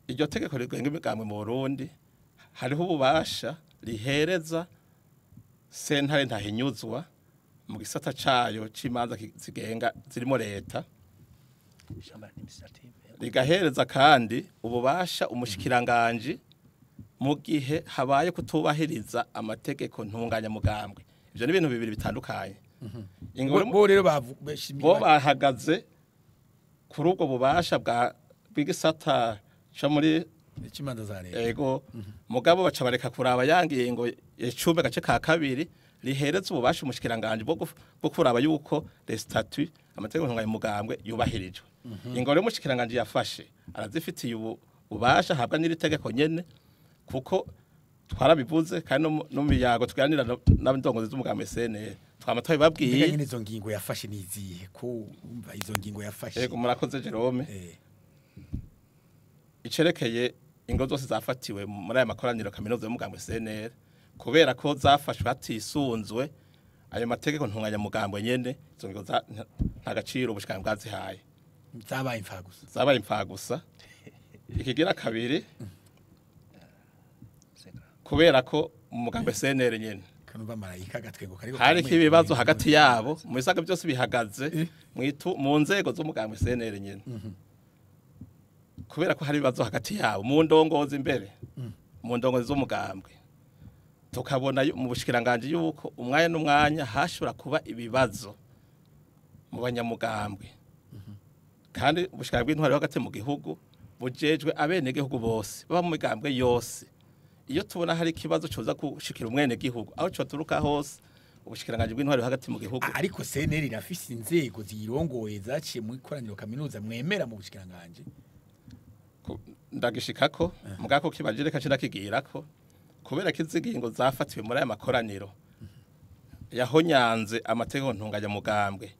S3: Iryo tegeko rigenga imigambwe mu Burundi hariho ububasha rihereza sentare ntahinyuzwa mu gisata cayo c'imanza zigenga zirimo leta, rigahereza kandi ububasha umushikiranganje mu gihe habaye kutubahiriza amategeko ntunganya mugambwe. Ivyo ni ibintu bibiri bitandukanye.
S2: Bo rero
S3: bo bahagaze kuri ubwo bubasha bwa bw'igisata co muri
S2: ikimanza za leta.
S3: Ego, mugabo baca bareka kuraba yangiye ngo icumbe gace ka 2 rihereza ububasha umushikiranganje bwo kuraba yuko les statuts amategeko ntunganya mugambwe yubahirijwe. Ingoro y'umushikiranganje yafashe arazifitiye ububasha habwa n'iri tegeko nyene, kuko twarabivuze kandi no mu miyago tuganira n'abandongozi z'umugambwe CNL twama twabibabwiye.
S2: Nyene izo ngingo yafashe nizihe ko umva izo ngingo yafashe?
S3: Yego, murakoze Jerome. Icerekeye ingo zose zafatiwe muri aya makoraniro kaminuza y'umugambwe CNL, kubera ko zafashwe hatisunzwe ayo mategeko ntunganya mugambwe nyene, izo ngingo nta gaciro ubushikiranganje bwazihaye,
S2: zabaye imfagusa,
S3: zabaye imfagusa. Ikigira kabiri, kubera ko umugambwe CNL nyene
S2: kanumva marayika gatwengo kariko
S3: hari ibibazo hagati yabo mu bisaga byose bihagaze mu nzego z'umugambwe CNL nyene, kubera ko hari ibibazo hagati yabo mu ndongozi imbere, mu ndongozi z'umugambwe, tukabona mu bushikiranganje yuko umwanya n'umwanya hashobora kuba ibibazo mu banyamugambwe. Kandi ubushikiranganje bw'intwaro hagati mu gihugu bujejwe abenegihugu bose baba mu migambwe yose. Iyo tubona hari ikibazo coza gushikira umwene gihugu aho coturuka hose, ubushikiranganje bw'intwaro hagati mu gihugu.
S2: Ariko CNL irafise inzego ziyirongoye zaciye mu ikoraniro kaminuza mwemera mu bushikiranganje.
S3: Ndagishikako mugako kibajire kace nakigirako, kubera kizigingo zafatiwe muri aya makoraniro yahonyanze amategeko ntunganya mugambwe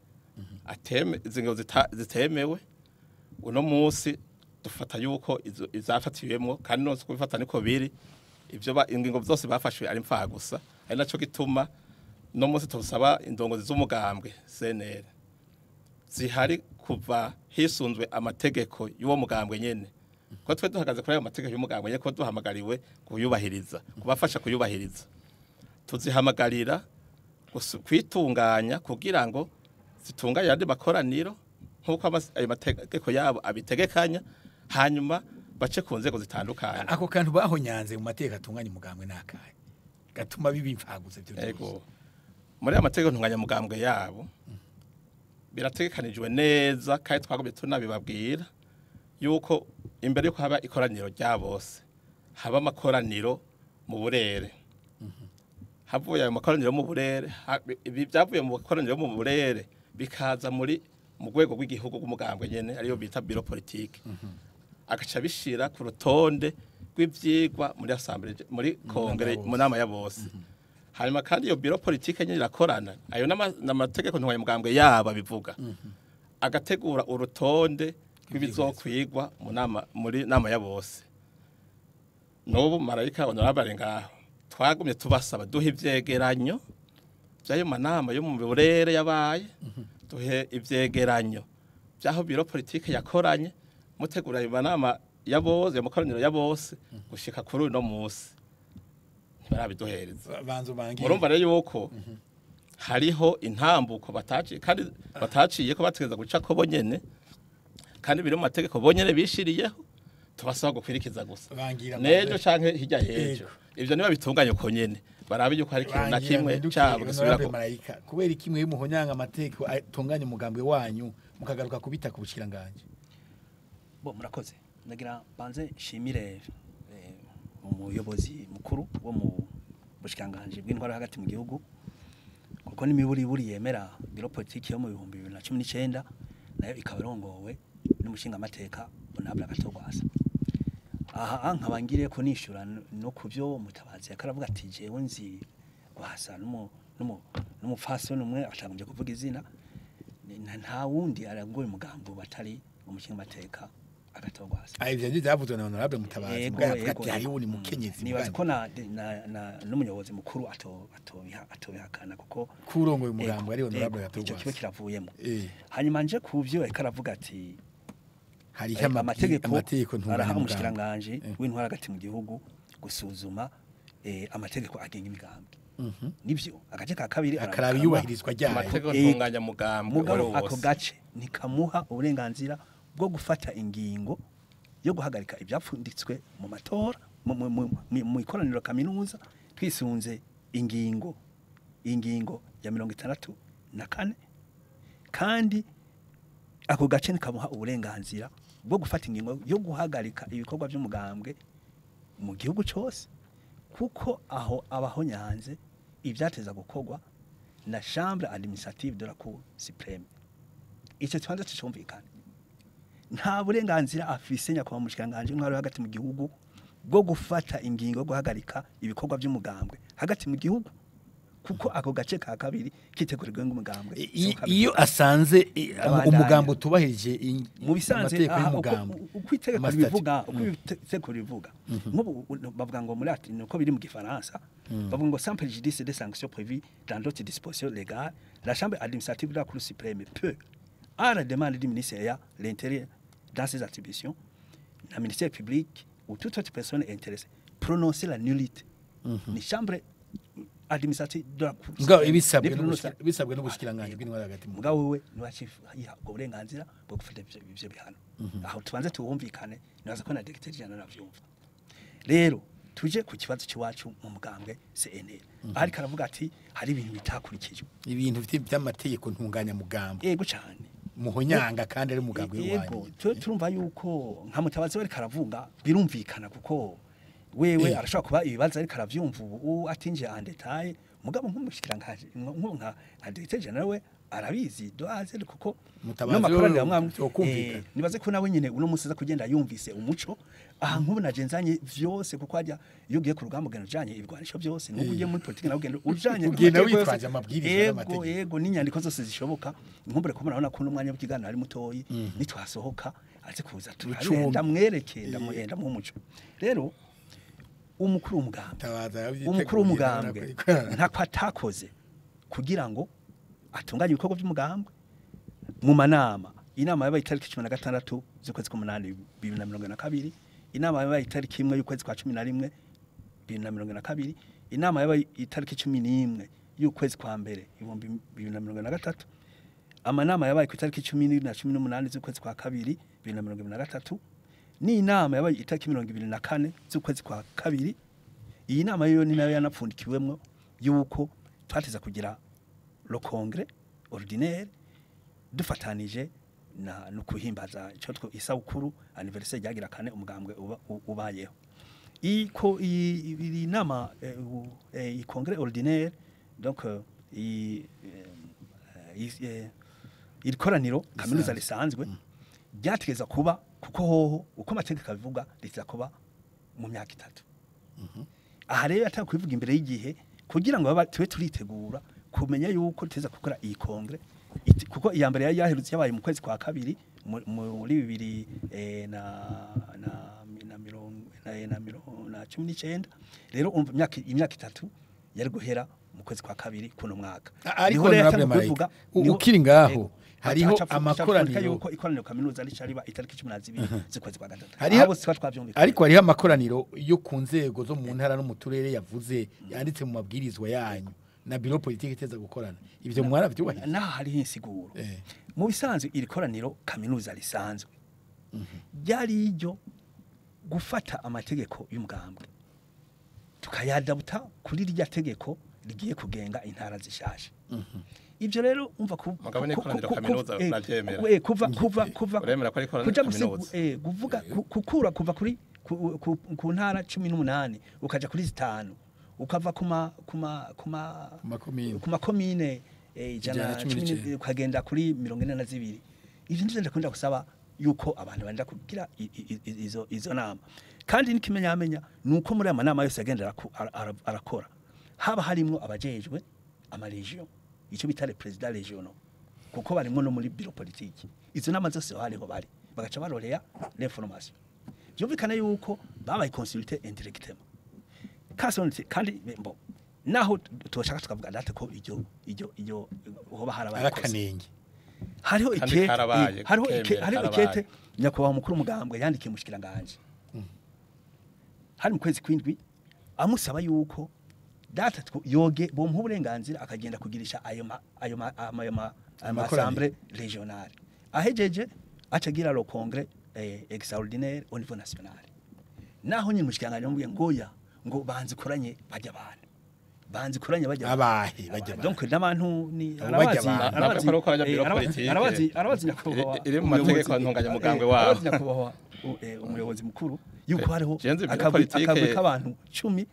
S3: ateme izingo zitemewe. Uno munsi dufata yuko izafatiwemo kandi nose kubifata niko biri, ivyo ingingo zose bafashwe ari mfa gusa, ari naco gituma No munsi tusaba indongozi z'umugambwe CNL zihari kuva hisunzwe amategeko y'uwo mugambwe nyene, ko twe duhagaze kuri ayo mategeko y'umugambwe nyene, ko duhamagariwe kuyubahiriza, kubafasha kuyubahiriza. Tuzihamagarira kwitunganya kugira ngo zitunganye andi makoraniro nk'uko ayo mategeko yabo abitegekanya, hanyuma bace ku nzego zitandukanye.
S2: Ako kantu bahonyanze mu mateka atunganya umugambwe nakahe gatuma bibimfaguze byo
S3: byose? Muri amategeko ntunganya mugambwe yabo birategekanijwe neza, kandi twagomye tunabibabwira yuko imbere yuko haba ikoraniro rya bose haba amakoraniro mu burere. Havuye ayo makoraniro mu burere, ibi byavuye mu makoraniro mu burere bikaza muri mu rwego rw'igihugu rw'umugambwe nyene, ariyo bita bureau politique, agaca bishira ku rutonde rw'ivyigwa muri assemblée, muri kongere, mu nama ya bose. Hanyuma kandi iyo bureau politique nyene irakorana, ayo n'amategeko ntunganyamugambwe yabo abivuga, agategura urutonde rw'ibizokwigwa mu nama, muri nama ya bose. N'ubu marayika honorable ngaho twagumye tubasaba duhe ivyegeranyo by'ayo manama yo mu burere yabaye, duhe ivyegeranyo by'aho bureau politique yakoranye mutegura ayo manama ya bose, amakoraniro ya bose gushika kuri uno munsi ntibarabiduhereza. Murumva rero yuko hariho intambuko bataciye, kandi bataciye ko bategeza guca ko bonyene, kandi biri mu mategeko bonyene bishiriyeho, tubasaba gukwirikiza gusa nejo canke hirya hejo. Ivyo niba bitunganye uko nyene barabe yuko hari ikintu na kimwe cyabo gisubira ko
S2: marayika. Kubera ikimwe y'umuhonyanga amategeko atunganye umugambwe wanyu mukagaruka kubita ku bushikiranganje.
S4: Bo murakoze. Ndagira banze nshimire umuyobozi mukuru wo mu bushikiranganje bw'intwaro hagati mu gihugu, kuko n'imiburiburi yemera bureau politique yo mu 2019 nayo ikaba irongowe n'umushinga amateka Honorable Agathon. Aha nkabangire ko nishura no kuvyo Mutabazi yakaravuga ati jewe nzi Rwasa n'umupfasoni umwe atagombye kuvuga izina, nta wundi arangoye umugambo batari umushinga amateka Agathon Rwasa.
S2: Ivyo byavuzwe na Honorable Mutabazi bwa ati hari wundi mukenyezi.
S4: Nibaza ko na n'umuyobozi mukuru atobihakana kuko
S2: kurongoye umugambo ari Honorable Agathon Rwasa.
S4: Ico kibe kiravuyemo. Hanyuma nje kuvyo yakaravuga ati
S2: hari amategeko
S4: araha umushikiranganje w'intwara hagati mu gihugu gusuzuma amategeko agenga imigambwe. Nivyo agace ka kabiri
S2: akaraba yubahirizwa ryayo
S3: amategeko ntunganya mugambwe.
S4: Ako gace nikamuha uburenganzira bwo gufata ingingo yo guhagarika ibyapfunditswe mu matora mu ikoraniro kaminuza, twisunze ingingo ya 64, kandi ako gace nikamuha uburenganzira bwo gufata ingingo yo guhagarika ibikorwa by'umugambwe mu gihugu cyose, kuko aho abahonyanze ivyateza gukorwa na chambre administrative de la Cour suprême. Ico kibanza cicumvikana. Nta burenganzira afise nyakubahwa mushikiranganje w'intwaro hagati mu gihugu bwo gufata ingingo yo guhagarika ibikorwa by'umugambwe hagati mu gihugu, kuko ako gace ka kabiri kitegurirwe ng'umugambwe.
S2: Iyo asanze umugambo utubahirije
S4: mu bisanze uko itegeko ribivuga, uko itegeko ribivuga nk'ubu bavuga ngo muri ati nuko biri mu gifaransa, bavuga ngo sans préjudice des sanctions prévues dans d'autres dispositions légales, la chambre administrative de la Cour suprême peut, à la demande du ministère de l'Intérieur dans ses attributions, la ministère public ou toute autre personne intéressée, prononcer la nullité. Ni chambre administrative de la Cour.
S2: Mugabo ibisabwe n'ubushikiranganje bw'intwaro hagati mu
S4: mugabo wewe niwaciha ubwo burenganzira bwo gufata ivyo bihano. Aho tubanze tuwumvikane, nibaza ko na directeur general avyumva. Rero tuje ku kibazo cy'iwacu mu mugambwe CNL. Ariko aravuga ati hari ibintu bitakurikijwe,
S2: ibintu by'amategeko ntunganya mugambwe.
S4: Yego cyane
S2: muhonyanga kandi ari mugambwe wanyu.
S4: Yego turumva yuko nka Mutabazi bari karavuga birumvikana, kuko wewe arashobora kuba ibibazo ariko aravyumva ubu atinje en detail, mugabo nk'umushikiranganje nka directeur general we arabizi doaze, kuko
S2: no mwamwe
S4: nibaze ko nawe nyine uno munsi aza kugenda yumvise umuco. Aha nk'ubu najenzanye vyose, kuko ajya iyo ugiye ku rugamba ugenda ujanye ibigwanisho byose, n'ubu ugiye muri politiki nawe ugenda ujanye
S2: ugenda witwaje amabwiriza n'amategeko.
S4: Yego n'inyandiko zose zishoboka. Nkumbure ko murabona ko n'umwanya w'ikiganiro ari mutoyi, nitwasohoka aze kuza turarenda mwereke ndamuhenda mu muco. Rero umukuru w'umugambwe ntako atakoze kugira ngo atunganye ibikorwa by'umugambwe mu manama. Inama yabaye itariki 16 z'ukwezi k'umunani 2022, inama yabaye itariki 1 y'ukwezi kwa 11 2022, inama yabaye itariki 11 y'ukwezi kwa mbere 2023, amanama yabaye ku itariki 17 na 18 z'ukwezi kwa kabiri 2023, ni inama yabaye itariki 24 z'ukwezi kwa kabiri. Iyi nama yo ni nayo yanapfundikiwemwo yuko twateza kugira le congrès ordinaire dufatanije na no kuhimbaza ico two isabukuru anniversaire ryagira kane umugambwe ubayeho. Iko iyi nama i congrès ordinaire donc iri koraniro kaminuza risanzwe ryategeza kuba, kuko hoho uko amategeko abivuga riza kuba mu myaka itatu. Aha rero ataka kubivuga imbere y'igihe kugira ngo tube turitegura kumenya yuko teza gukora iyi kongre, kuko iya mbere yari yaherutse yabaye mu kwezi kwa kabiri muri 2019. Rero umva imyaka itatu yari guhera mu kwezi kwa kabiri kuno mwaka.
S2: Ariko honorable ukiri ngaho hariho amakoraniro
S4: yuko ikoraniro kaminuza ari cariba itariki 12 z'ukwezi kwa gatatu. Abo sitwa twavyumvikanye.
S2: Ariko hariho amakoraniro yo ku nzego zo mu ntara no mu turere yavuze yanditse mu mabwirizwa yanyu na bureau politique iteza gukorana. Ivyo mwaravyubahiriza?
S4: Naho hariho insiguro. Mu bisanzwe iri koraniro kaminuza risanzwe ryari iryo gufata amategeko y'umugambwe tukayadabuta kuri rya tegeko rigiye kugenga intara zishasha. Ibyo rero umva kuva kuja kuvuga kukura kuva kuri ku ntara 18 ukaja kuri 5 ukava kuma komine 110 ukagenda kuri 42. Ivyo ndivyo ndakunda gusaba yuko abantu banda kugira izo nama. Kandi nikimenyamenya nuko muri amanama yose agendera arakora haba harimwo abajejwe ama region, ico bita le president regional, kuko barimwo no muri bureau politique. Izo nama zose hariho bari bagaca baroreya l'information. Byumvikana yuko babaye consulter indirectement. Kasonte kandi mbo naho toshaka tukavuga date ko iryo hoba harabaye
S2: arakanenge.
S4: Hariho ikete, hariho ikete nyakubahwa mukuru mugambwe yandikiye mushikiranganje hari mu kwezi kwindwi amusaba yuko data yoge bomuha uburenganzira akagenda kugirisha ayo assemblée régionale, ahejeje acagira le congrès extraordinaire au niveau national. Naho nyine mushikiranganje yamubwiye ngoya ngo banze koranye bajya abantu banze koranye bajya
S2: abahe bajya.
S4: Donc n'abantu ni arabazi nyakubahwa
S3: iri mu mategeko ntunganya mugambwe wabo,
S4: arabazi nyakubahwa umuyobozi mukuru yuko hariho akagwi k'abantu 10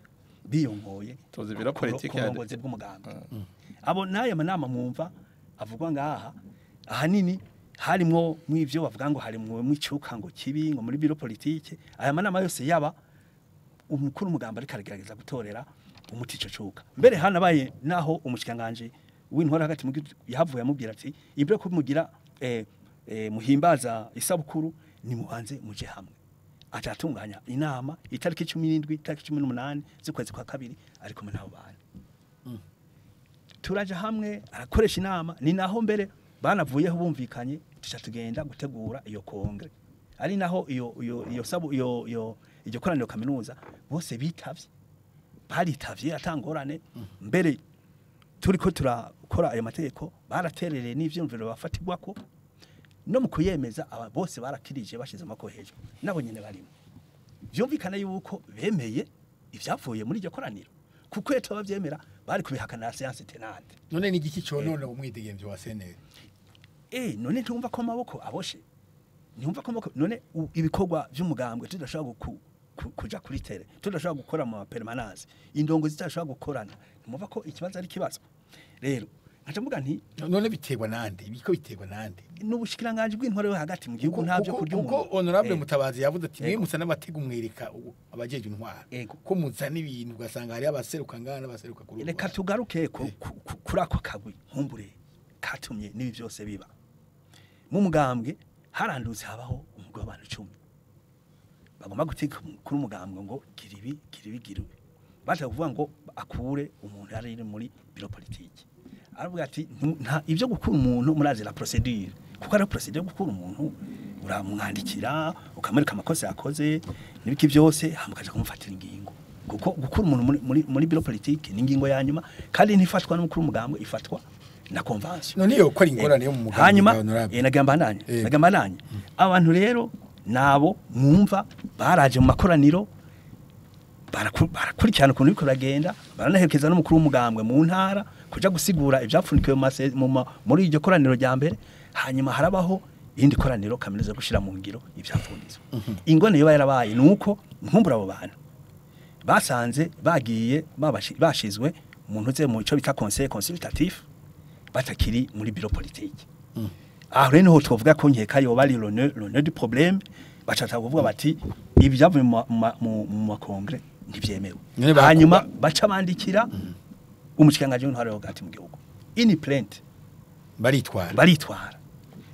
S4: biyongoye
S3: tuzi biro politike
S4: y'uburongozi bw'umugambwe. Abo nayo manama mwumva avugwa ngaha ahanini harimwo mw'ivyo bavuga ngo harimwo mwicuka ngo kibi ngo muri biro politike. Aya manama yose yaba umukuru umugambwe ariko aragerageza gutorera umuti ico cuka. Mbere hanabaye naho umushikanganje w'intwara hagati mu yahavuye amubwira ati ibyo kumugira muhimbaza isabukuru ni mubanze muje hamwe. Atatunganya inama itariki 17 itariki 18 z'ukwezi kwa kabiri ariko nabo bantu turaje hamwe arakoresha inama. Ni naho mbere banavuyeho bumvikanye tuca tugenda gutegura iyo kongre, ari naho iyo sabu iyo iryo koraniro kaminuza bose bitavye, baritavye atangorane. Mbere turiko turakora ayo mategeko baraterereye n'ivyumviro bafatirwako no mu kuyemeza aba bose barakirije bashize amako hejuru nabo nyene barimo. Byumvikana yuko bemeye ivyavuye muri iryo koraniro, kuko eto bavyemera bari kubihakana na séance tenante.
S2: None ni igiki conona umwidegemvyo wa CNL?
S4: None ntumva ko amaboko aboshe, ntumva ko amaboko none ibikorwa vy'umugambwe tudashobora kuja kuri tere, tudashobora gukora mu permanence, indongo zitashobora gukorana, ntumva ko ikibazo ari kibazo. Rero nkaca mvuga nti
S2: none biterwa nande, ibiko biterwa nande?
S4: N'ubushikiranganje bw'intwaro yo hagati mu gihugu ntavyo kurya umuntu.
S2: Kuko honorable Mutabazi yavuze ati mwe musa n'abatega umwereka abajeje intwaro, ko muzana ibintu ugasanga hari abaseruka ngana n'abaseruka kuri.
S4: Reka tugaruke kuri ako kagwi nkumbure katumye nibi byose biba. Mu mugambwe harandutse habaho umugwi w'abantu 10 bagomba gutika kuri umugambwe ngo kiribi kiribi giribi, baje kuvuga ngo akure umuntu yari muri bureau politique. Aravuga ati nta ibyo gukura umuntu murazi la procédure, kuko ari procédure yo gukura umuntu, uramwandikira ukamwereka amakosa yakoze n'ibiki byose, hama ukaja kumufatira ingingo, kuko gukura umuntu muri bureau politique ni ingingo ya nyuma, kandi ntifatwa n'umukuru w'umugambwe, ifatwa na convention.
S2: None iyo ko ari ingorane yo mu mugambwe,
S4: hanyuma
S2: honorable.
S4: Nagamba nanye abantu rero nabo mwumva baraje mu makoraniro, barakurikirana ukuntu biriko biragenda, baranaherekeza n'umukuru w'umugambwe mu ntara kuja gusigura ivyapfunikiwe muri iryo koraniro rya mbere. Hanyuma harabaho irindi koraniro kaminuza gushira mu ngiro ivyapfunitswe. Ingorane yoba yarabaye nuko nkumbura abo bantu basanze bagiye bashizwe mu ntuze mu ico bita conseil consultatif, batakiri muri bureau politique. Aho rero niho twovuga ko nkeka yoba ari le nœud du problème. Bacata kuvuga bati ibi byavuye mu ma congrès ntivyemewe.
S2: None
S4: Hanyuma baca bandikira umushikiranganji w'intwaro yo hagati mu gihugu une plainte.
S2: Baritwara.
S4: Baritwara.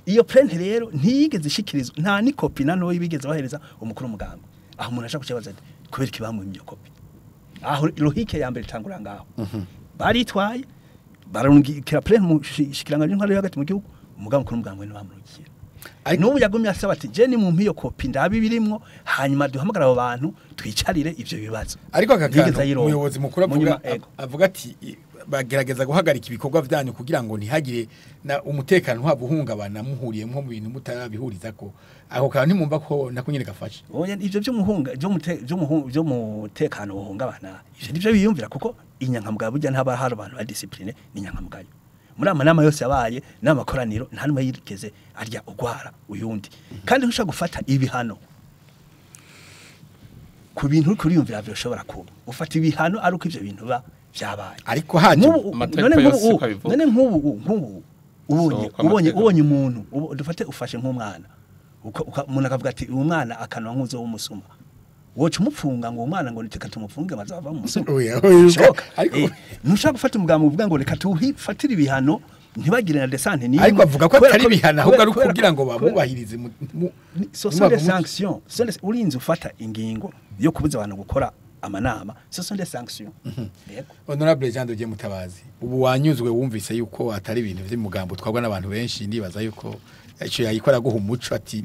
S4: Iyo plainte rero ntiyigeze ishikirizwa, nta ni kopi na ntoyi bigeze bahereza umukuru w'umugambwe. Aho umuntu ashaka kukibaza ati kubera iki bamuha iyo kopi? Aho logique ya mbere itangura ngaho. Baritwaye, bararungikira plainte mu shikiranganji w'intwaro yo hagati mu gihugu, umugambwe, mukuru w'umugambwe ntibamurungikira. N'ubu yagumye asaba ati je ni mu iyo kopi ndabi birimwo, hanyuma duhamagara abo bantu twicarire ivyo bibazo.
S2: Ariko aka
S4: Ntiyigeze
S2: kantu
S4: ayironka.
S2: umuyobozi mukuru
S4: Mu
S2: avuga
S4: nyuma, ego.
S2: avuga ati bagerageza guhagarika ibikorwa byanyu kugira ngo ntihagire na umutekano wabo uhungabana muhuriye nko mu bintu mutarabihuriza ko ako kantu ntimwumva ko nako nyine gafashe.
S4: Oya, ivyo by'umuhunga by'umutekano uhungabana, ivyo nivyo biyumvira, kuko inyankamugayo burya ntaba hari abantu ba discipline, ni inyankamugayo. Muri amanama yose yabaye n'amakoraniro, nta numwe yigeze arya ugwara uyundi, kandi ntushobora gufata ibihano ku bintu uriko uriyumvira byoshobora kuba. Ufata ibihano ari uko ivyo bintu biba vyabaye.
S2: Ariko haje
S3: Amategeko
S4: None
S3: yose
S4: nk'ubu
S3: uko abivuga.
S4: None nk'ubu ubonye
S3: So, uko
S4: ubonye
S3: amategeko
S4: ubonye umuntu, dufate ufashe nk'umwana, umuntu akavuga ati uyu mwana akanwa nk'uzo w'umusuma, woca umupfunga ngo uwo mwana ngo reka tumufunge bazava mu musuma?
S2: Oya, oya,
S4: Bishoboka.
S2: ariko
S4: Ntushobora gufata umugambi uvuga ngo reka tuhifatire ibihano, ntibagire na descente n'imwe.
S2: Ariko avuga ko atari ibihano, ahubwo ari ukugira ngo babubahirize
S4: Ce sont des sanctions. Urinze ufata ingingo yo kubuza abantu gukora amanama, ce sont des sanctions. Yego.
S2: Honorable Jean de Dieu Mutabazi, ubu wanyuzwe wumvise yuko atari ibintu vy'umugambo twabwa n'abantu benshi? Ndibaza yuko ico yayikora guha umuco ati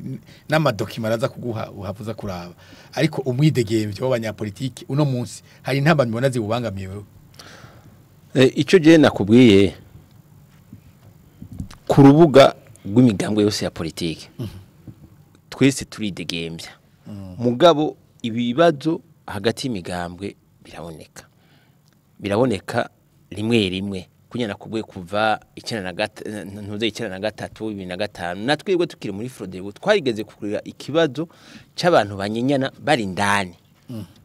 S2: n'ama documents araza kuguha uhavuza kuraba. Ariko umwidegemvyo w'abanyapolitiki uno munsi, hari intambamyi mbona ziwubangamiye wewe?
S5: Ico je nakubwiye ku rubuga rw'imigambwe yose ya politike, twese turidegembya, mugabo ibibazo hagati y'imigambwe biraboneka rimwe rimwe. Kunya nakubwiye kuva 93, ntuze 93, 2005, natwebwe tukiri muri Frodebu twarigeze kukurira ikibazo c'abantu banyenyana bari indani,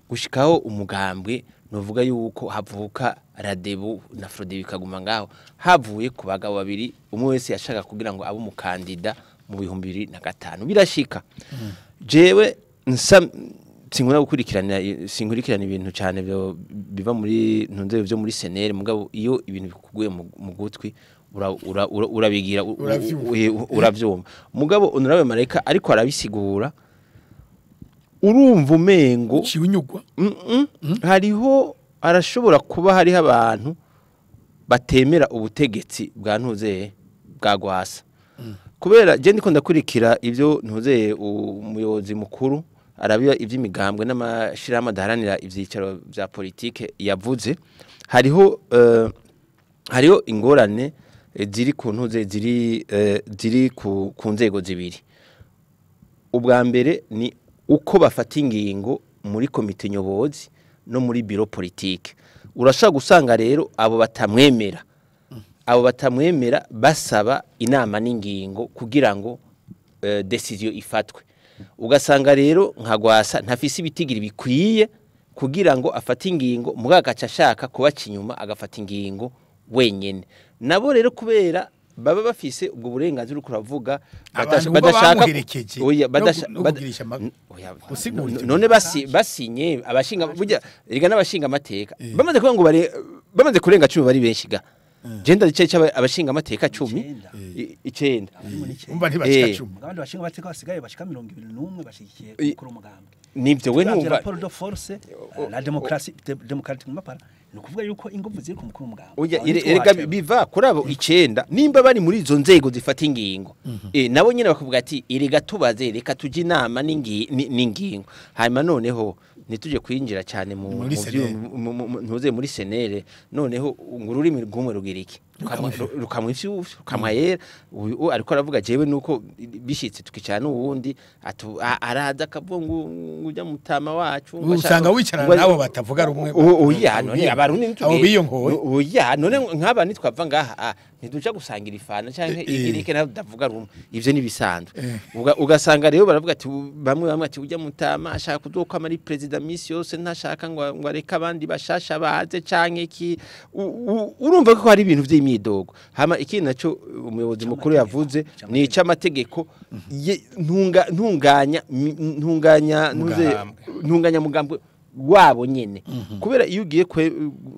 S5: gushikaho umugambwe novuga yuko havuka Radebu na Frodebu ikaguma ngaho, havuye ku bagabo babiri, umwe wese yashaka kugira ngo abe umukandida mu 2005. Birashika. Jewe nsa sinkunda gukurikirana, sinkurikirana ibintu cyane byo biva muri ntunze byo muri CNL, mugabo iyo ibintu bikuguye mu gutwi urabigira
S2: Uravyumva.
S5: Uravyumva. Mugabo honorable Mareka ariko arabisigura, urumva umengo
S2: Uciye unyugwa.
S5: Hariho, arashobora kuba hariho abantu batemera ubutegetsi bwa ntuze bwa Gwasa, kubera je ndiko ndakurikira ibyo ntuze umuyobozi mukuru arabiba iby'imigambwe n'amashirahamwe adaharanira ivyicaro vya politike yavuze, hariho ingorane ziri ku ntuze ziri ku nzego zibiri. Ubwa mbere ni uko bafata ingingo muri komite nyobozi no muri bureau politique. Urashobora gusanga rero abo batamwemera basaba inama n'ingingo kugira ngo décision ifatwe, ugasanga rero nka Gwasa ntafise ibitigiri bikwiye kugira ngo afate ingingo, mugabo agaca ashaka kubaca inyuma agafata ingingo wenyene. Nabo rero kubera baba bafise ubwo burenganzira uriko uravuga,
S2: Abantu baba bamuherekeje
S5: oya,
S2: no no kugirisha
S5: oya,
S2: gusigura ivyo.
S5: None basinye abashinga burya erega n'abashinga amateka bamaze kuvuga ngo bamaze kurenga 10, bari benshi ga. Je ndagice abashinga amateka 10.
S4: Icenda.
S5: 9.
S2: Umva, ntibashika 10.
S4: Abandi bashinga amateka basigaye bashika 21 bashigikiye gukora umugambwe.
S5: Nivyo we
S4: Turavye
S5: ntumva
S4: rapport de force, la démocratie démocratiquement par Ni ukuvuga yuko ingufu ziri ku mukuru w'umugambwe.
S5: Oya, erega biva kuri abo 9 nimba bari muri izo nzego zifata ingingo, nabo nyine bakavuga ati erega tubaze, reka tujye inama n'ingingo. Hanyuma noneho ntitujye kwinjira cyane
S2: Muri senere.
S5: Ntuze muri senere, noneho ngo ururimi rw'umwe rugira iki? Rukamwa ifyufyu, rukamwa yera. Uyu ariko aravuga jewe nuko bishitse tukicara n'uwundi araza akavuga ngo ujya mutama wacu ngo
S2: Usanga wicarana nabo batavuga rumwe.
S5: Oya, none abarundi
S2: Abo biyonkoye.
S5: Oya, none nk'aba nitwava ngaha ntiduca gusangira ifana canke igirike naho tudavuga rumwe, ivyo nibisanzwe. Ugasanga rero baravuga ati bamwe ati ujya mutama ashaka kuzokwama ari president misi yose, ntashaka ngo areke abandi bashasha baze canke iki. Urumva ko hari ibintu vy'imyidogo. Hama ikindi naco umuyobozi mukuru yavuze ni ic'amategeko ntunganya ntunganya ntunganya mugambwe wabo nyene, kubera iyo ugiye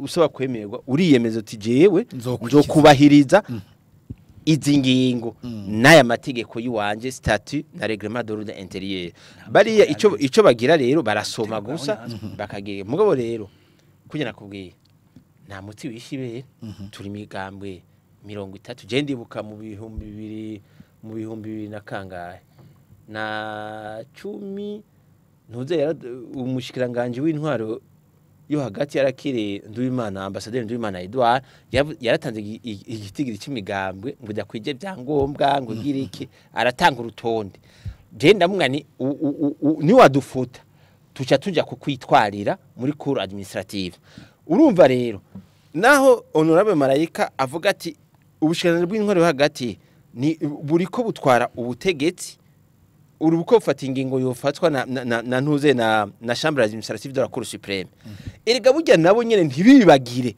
S5: usaba kwemerwa uriyemeza uti jewe nzokubahiriza izi ngingo n'aya mategeko y'uwanje, statut na règlement d'ordre intérieur. Bariya ico bagira rero barasoma gusa bakagira. Mugabo rero kugira nakubwiye nta muti wishibere, turi migambwe 30. Je ndibuka mu 2000 na kangahe na 10 ntuze umushikiranganje w'intwaro yo hagati yarakire Nduwimana, ambassadeur Nduwimana Edouard yaratanze igitigiri c'imigambwe ngo dakwije byangombwa ngo gire iki, aratanga urutonde. Je ndamwani ni wadufuta tuca tuja kukwitwarira muri cour administrative. Urumva rero naho honorable Marayika avuga ati ubushikiranganje bw'intwaro yo hagati ni buriko butwara ubutegetsi, urubuko bufata ingingo yofatwa na ntuze na chambre administrative de la cour suprême. Erega burya nabo nyene ntibibagire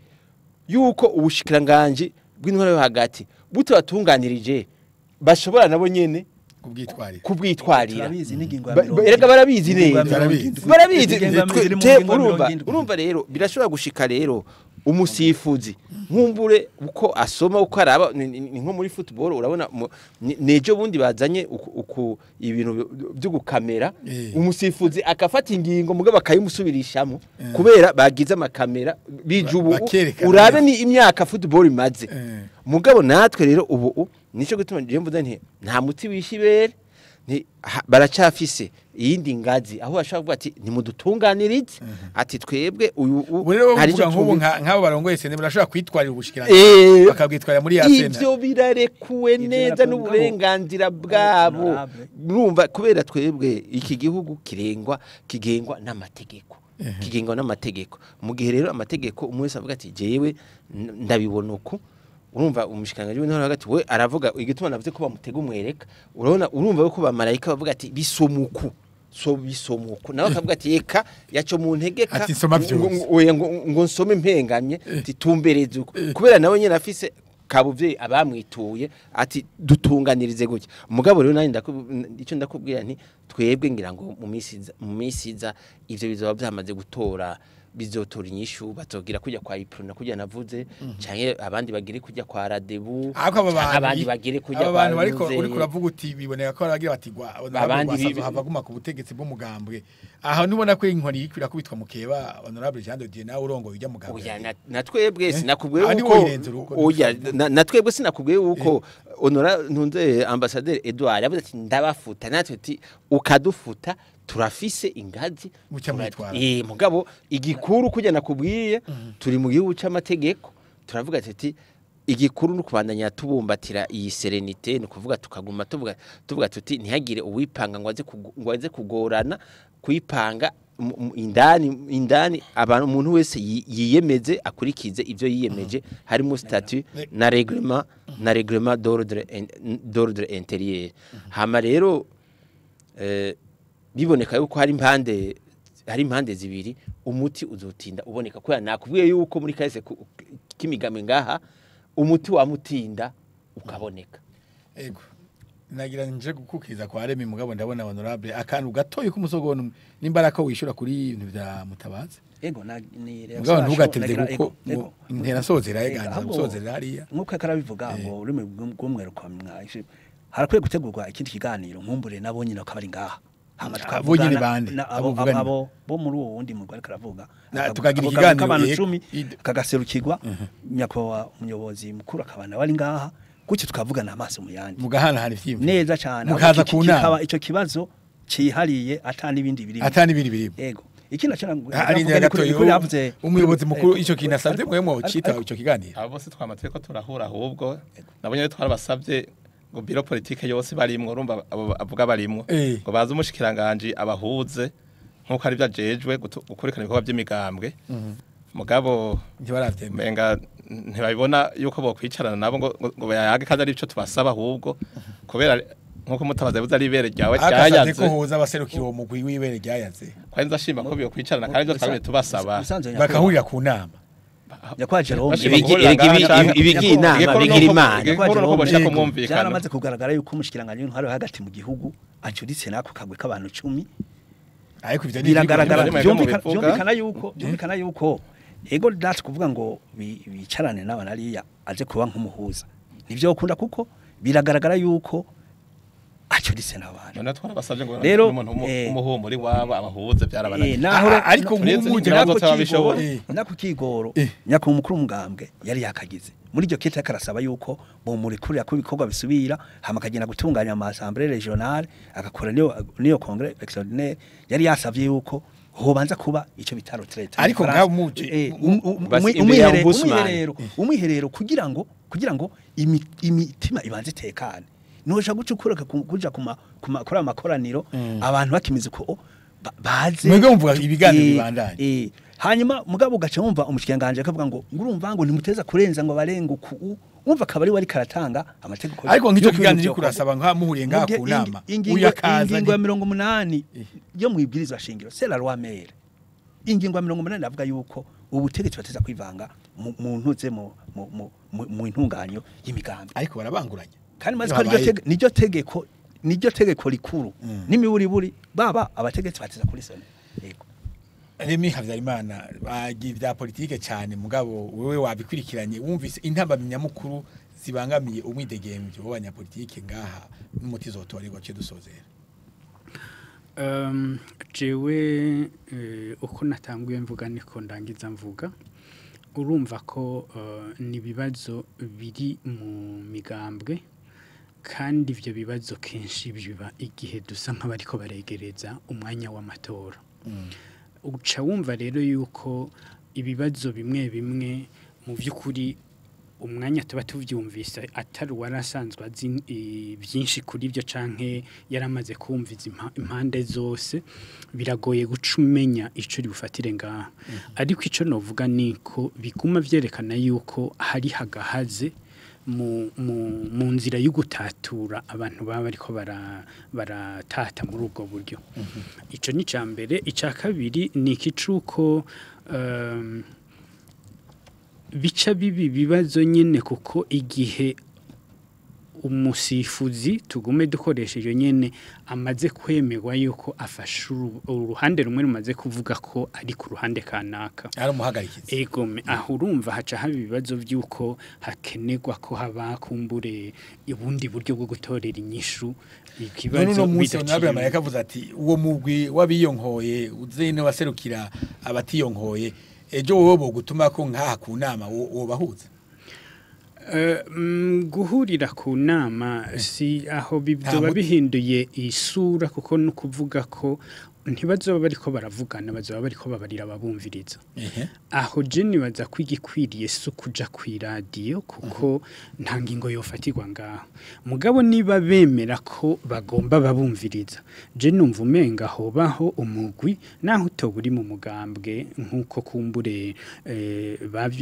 S5: yuko ubushikiranganje bw'intwaro yo hagati butabatunganirije bashobora nabo nyene kubwitwarira.
S4: Turabizi n'ingingo ya mirongo
S5: Erega barabizi neza, barabizi.
S4: Ingingo ya
S5: Urumva rero birashobora gushika rero umusifuzi nkumbure uko asoma uko araba, ni nko muri football urabona nejo bundi bazanye uku ibintu byo gukamera, umusifuzi akafata ingingo mugabo akayimusubirishamo kubera bagize amakamera bije ubu
S2: Bakerekana
S5: urabe
S2: neza.
S5: ni imyaka football imaze. Mugabo natwe rero ubu nico gituma je mvuze nti nta muti wishibere, ni baracafise iyindi ngazi aho bashobora kuvuga ati nimudutunganirize, ati twebwe uyu
S2: Ubu rero
S5: hari ico
S2: uvuga nk'ubu
S5: twumva-
S2: nk'abo barongoye sene barashobora kwitwarira ubushikiranganje bakabwitwarira muri ya sena.
S5: Ivyo birarekuwe
S4: Ivyo
S5: neza
S4: birakorwa.
S5: n'uburenganzira bwabo.
S4: Honorable.
S5: Urumva kubera twebwe iki gihugu kigengwa n'amategeko, kigengwa n'amategeko. Mu gihe rero amategeko umwe wese avuga ati jewe ndabibona uku, urumva umushikiranganje w'intwaro hagati we aravuga igituma navuze ko bamutega umwereka. Urabona urumva ko bamarayika bavuga ati bisomuku so bisomuku, nawe akavuga ati eka yaco mu ntegeka
S2: Ati nsoma vyose.
S5: Oya, ngo nsome mpengamye titumbereze uko, kubera nawe nyene afise kabuvye abamwituye ati dutunganirize gutya. Mugabo rero nanje icyo ndakubwira nti twebwe ngira ngo mu minsi iza ivyo bizoba byamaze gutora, bizotora inyishu, bazogira kujya kwa Iprona kujya navuze, canke abandi bagire kujya kwa Radebu,
S2: Ariko aba
S5: canke
S2: bantu
S5: abandi bagire kujya
S2: aba
S5: kwa
S2: bantu bariko
S5: Nzeye.
S2: uriko uravuga uti biboneka ko baragira bati gwa
S5: Abandi
S2: hava guma ku butegetsi bw'umugambwe. Aha nubona ko inkoni iriko irakubitwa mukeba honorable Jean de Dieu nawe urongoye ujya mugambwe.
S5: Oya, na twebwe sinakubwiye
S2: Aha ni
S5: uko
S2: wowe irenze urugo.
S5: Oya, na twebwe sinakubwiye uko honora ntunze ambassadeur Edouard yavuze ati ndabafuta, natwe ati ukadufuta turafise ingazi
S2: Muca mwitwara.
S5: Mugabo igikuru kujya nakubwiye turi mu gihugu c'amategeko, turavuga tuti igikuru no kubandanya tubumbatira iyi sérénité, ni kuvuga tukaguma tuvuga tuti ntihagire uwipanga ngo aze kugorana kuyipanga indani abantu, umuntu wese yiyemeze akurikize ivyo yiyemeje, harimo statut na règlement d'ordre intérieur. Hama rero biboneka yuko hari impande zibiri, umuti uzotinda uboneka kubera nakubwiye yuko muri kahise k'imigambwe ngaha umuti wamutinda ukaboneka.
S2: Ego. Nagira nje gukukiza kwa Remy, mugabo ndabona honorable akantu gatoyi k'umusogono nimba arako wishura kuri ibintu vya Mutabazi.
S4: Ego, na ni
S2: Mugabo ntugatevye
S4: nagira-
S2: kuko
S4: ego, ego.
S2: ntera nsozera
S4: Ego,
S2: yeganza
S4: ahubwo
S2: gusozerera hariya.
S4: Nk'uko akarabivuga ngo ururimi rw'umweru kwa mwaje, harakwiye gutegurwa ikindi kiganiro nkumbure nabo nyine bakaba bari ngaha. Hama
S2: Abo nyene
S4: tukavugana
S2: bande,
S4: abo
S2: abo uvugana.
S4: abo bo muri uwo wundi mugwi ariko aravuga.
S2: Tukagira
S4: Ako
S2: ikiganiro,
S4: k'abantu 10 kagaserukirwa nyakubahwa umuyobozi mukuru akaba nawe ari ngaha, gutyo tukavugana amaso mu yandi.
S2: Mugahanahana ivyiyumviro.
S4: Neza cyane.
S2: Mukaza
S4: Ahubwo
S2: ku nama.
S4: kikaba ico kibazo cihariye ata n'ibindi birimo.
S2: Ata n'ibindi birimo.
S4: Yego. Iki naco
S2: Arindira gato, umuyobozi mukuru ico kintu asavye mwe mwocita ico kiganiro.
S3: Abo bose twamaze ko turahura, ahubwo nabo nyene twarabasavye ngo biro politike yose barimwo, urumva abo avuga barimwo, ngo baze umushikiranganje abahuze nkuko ari vyajejwe gukurikirana ibikorwa by'imigambwe, mugabo
S2: Ntibaravyemera.
S3: Menga ntibabibona yuko bokwicarana nabo ngo bayage, kandi ari ico tubasaba, ahubwo kubera nkuko mutabaza yavuze ari ibere ryawe
S2: Akasavye
S3: ryayaze.
S2: ko hoza abaserukira uwo mugwi w'ibere ryayaze.
S3: Kandi ndashima ko bokwicarana, kandi ivyo twagumye tubasaba.
S2: Bakahurira ku nama.
S4: Nyakubahwa Jerome,
S3: Bashima
S5: Erega
S3: guhurira ngaha
S5: ibigira inama
S3: igikuru
S5: bigira
S3: nuko-
S5: imana.
S3: igikuru nuko boshaka umwumvikano.
S4: Byaramaze kugaragara yuko umushikiranganje w'intwaro yo hagati mu gihugu acuritse n'ako kagwi k'abantu 10.
S2: Ariko ivyo ni
S4: Biragaragara,
S3: Ibyo mubivuga.
S4: byumvikana yuko ego dati kuvuga ngo bicarane n'aba nariya aje kuba nk'umuhuza nivyo ukunda, kuko biragaragara yuko acuritse n'abantu.
S3: None twarabasabye ngo
S4: Rero,
S3: n'umuntu w'umuhumuri wabo abahuze, byarabananiye.
S4: Naho
S2: Ariko
S3: Turetse
S2: nk'ubu
S3: ngira
S4: nako
S3: ngo babishobora.
S4: Nako kigoro nyako umukuru w'umugambwe yari yakagize muri iryo kete, akarasaba yuko bomurekurira ko ibikorwa bisubira, hama akagenda gutunganya ama assemblée régionale, agakora niyo congrès extraordinaire. Yari yasavye yuko hobanza kuba ico bita retraite.
S2: Ariko ngaho muje-
S5: Basi imbere ya ombudsman.
S4: Umwiherero kugira ngo imitima ibanze itekane. Ntushaka guca ukura kuja kuma kuri amakoraniro abantu bakimize uko baze.
S2: Mwebwe muvuga ibiganiro bibandanye.
S4: Hanyuma mugabo ugaca wumva umushikiranganje akavuga ngo ngurumva ngo ntimuteza kurenza ngo barenga uku, wumva akaba ari we ariko aratanga amategeko.
S2: Ariko nk'icyo
S4: y'uko
S2: kiganiro
S4: ibintu
S2: uriko urasaba nka muhuriye ngaha
S4: Mugihe
S2: ku nama,
S4: ingingo
S2: uyakaza
S4: ingingo ya 80 yo mu ibwirizwa shingiro, c'est la loi mère, ingingo ya 80 avuga yuko ubutegetsi bateza kwivanga mu ntuze mu intunganyo y'imigambi.
S2: Ariko barabanguranya.
S4: Kandi maze
S2: Iyo
S4: ko niryo tegeko rikuru n'imiburiburi baba abategetsi bateza kuri sone, yego.
S2: Remy Habyarimana, bagiye vya politike cyane, mugabo wewe wabikurikiranye, wumvise intambamyi nyamukuru zibangamiye umwidegemvyo w'abanyapolitike ngaha n'umuti zotorerwa cyo dusozera.
S6: Jewe uko natanguye mvuga niko ndangiza mvuga. Urumva ko ni ibibazo biri mu migambwe, kandi ivyo bibazo kenshi biba igihe dusa nk'abariko baregereza umwanya w'amatora. Uca wumva rero yuko ibibazo bimwe bimwe mu by'ukuri umwanya tuba tuvyumvise atari uwarasanzwe azi byinshi kuri byo canke yaramaze kumviza impande zose, biragoye guca umenya ico uri bufatire ngaha. Ariko ico novuga niko biguma vyerekana yuko hari hagahaze mu nzira yo gutatura abantu baba bariko baratata muri ubwo buryo. Ico ni ica mbere. Ica kabiri ni iki cuko bica bibi bibazo nyene, kuko igihe umusifuzi, tugume dukoresha iyo nyene, amaze kwemerwa yuko afashe uruhande rumwe, rumaze kuvuga ko ari ku ruhande kanaka,
S2: ari umuhagarikizi.
S6: Egome, aho urumva haca haba ibibazo by'uko hakenerwa ko haba kumbure ubundi buryo bwo gutorera inyishu
S2: None
S6: ikibazo
S2: uno munsi
S6: bidaciye.
S2: Honorable Mareka avuze ati uwo mugwi w'abiyonkoye uze ne waserukira abatiyonkoye, ejo wowe bogutuma ko nkaha ku nama wobahuza?
S6: Guhurira ku nama si aho byoba bihinduye isura, kuko no kuvuga ko ntibazoba bariko baravugana, bazoba bariko babarira ababumviriza. Aho je nibaza ko igikwiriye si ukuja kw'iradiyo, kuko nta ngingo yofatirwa ngaho. Mugabo niba bemera ko bagomba babumviriza, je numva umenga hobaho umugwi, naho utoba uri mu mugambwe nk'uko kumbure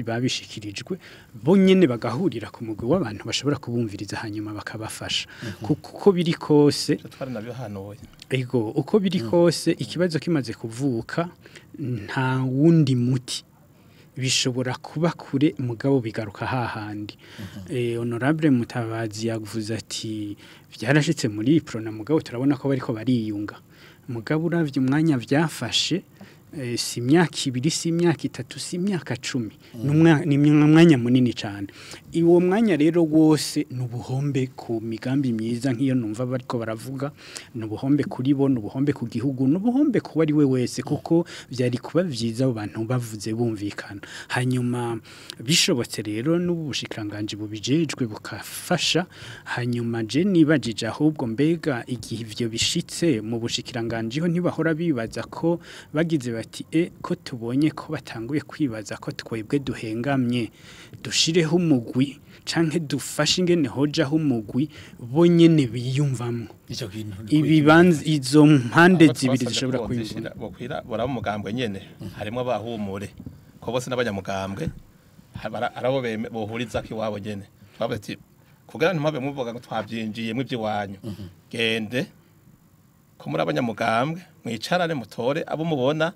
S6: babishikirijwe, bo nyene bagahurira ku mugwi w'abantu bashobora kubumviriza, hanyuma bakabafasha, kuko uko biri kose
S3: Twari nabyo hanuye.
S6: Ego, uko biri kose ikibazo kimaze kuvuka nta wundi muti, bishobora kuba kure mugabo bigaruka hahandi. Honorable Mutabazi yavuze ati byarashitse muri Uprona, mugabo turabona ko bariko bariyunga. Mugabo uravye umwanya vyafashe Si imyaka 2, si imyaka 3, si imyaka 10, ni umwanya munini cyane. Uwo mwanya rero wose ni ubuhombe ku migambi myiza nk'iyo numva bariko baravuga, ni ubuhombe kuri bo, ni ubuhombe ku gihugu, ni ubuhombe ku ari we wese, kuko byari kuba vyiza abo bantu bavuze bumvikana. Hanyuma bishobotse rero n'ubushikiranganje bubijejwe bukafasha. Hanyuma je nibajije ahubwo mbega igihe ivyo bishitse mu bushikiranganje ho ntibahora bibaza ko bagize bati ko tubonye ko batanguye kwibaza ko twebwe duhengamye, dushireho umugwi canke dufashe ingene hojaho umugwi bo nyene biyumvamwo.
S2: Ico kintu
S6: ibibanza izo mpande zibiri zishobora kwiyumva
S3: bokwira boraba umugambwe nyene harimo abahumure ko bose n'abanyamugambwe arabo bohuriza ko iwabo nyene twavuze ati kugira ntimpabe muvuga ngo twabyinjiyemwo iby'iwanyu, gende ko muri abanyamugambwe mwicarane mutore abo mubona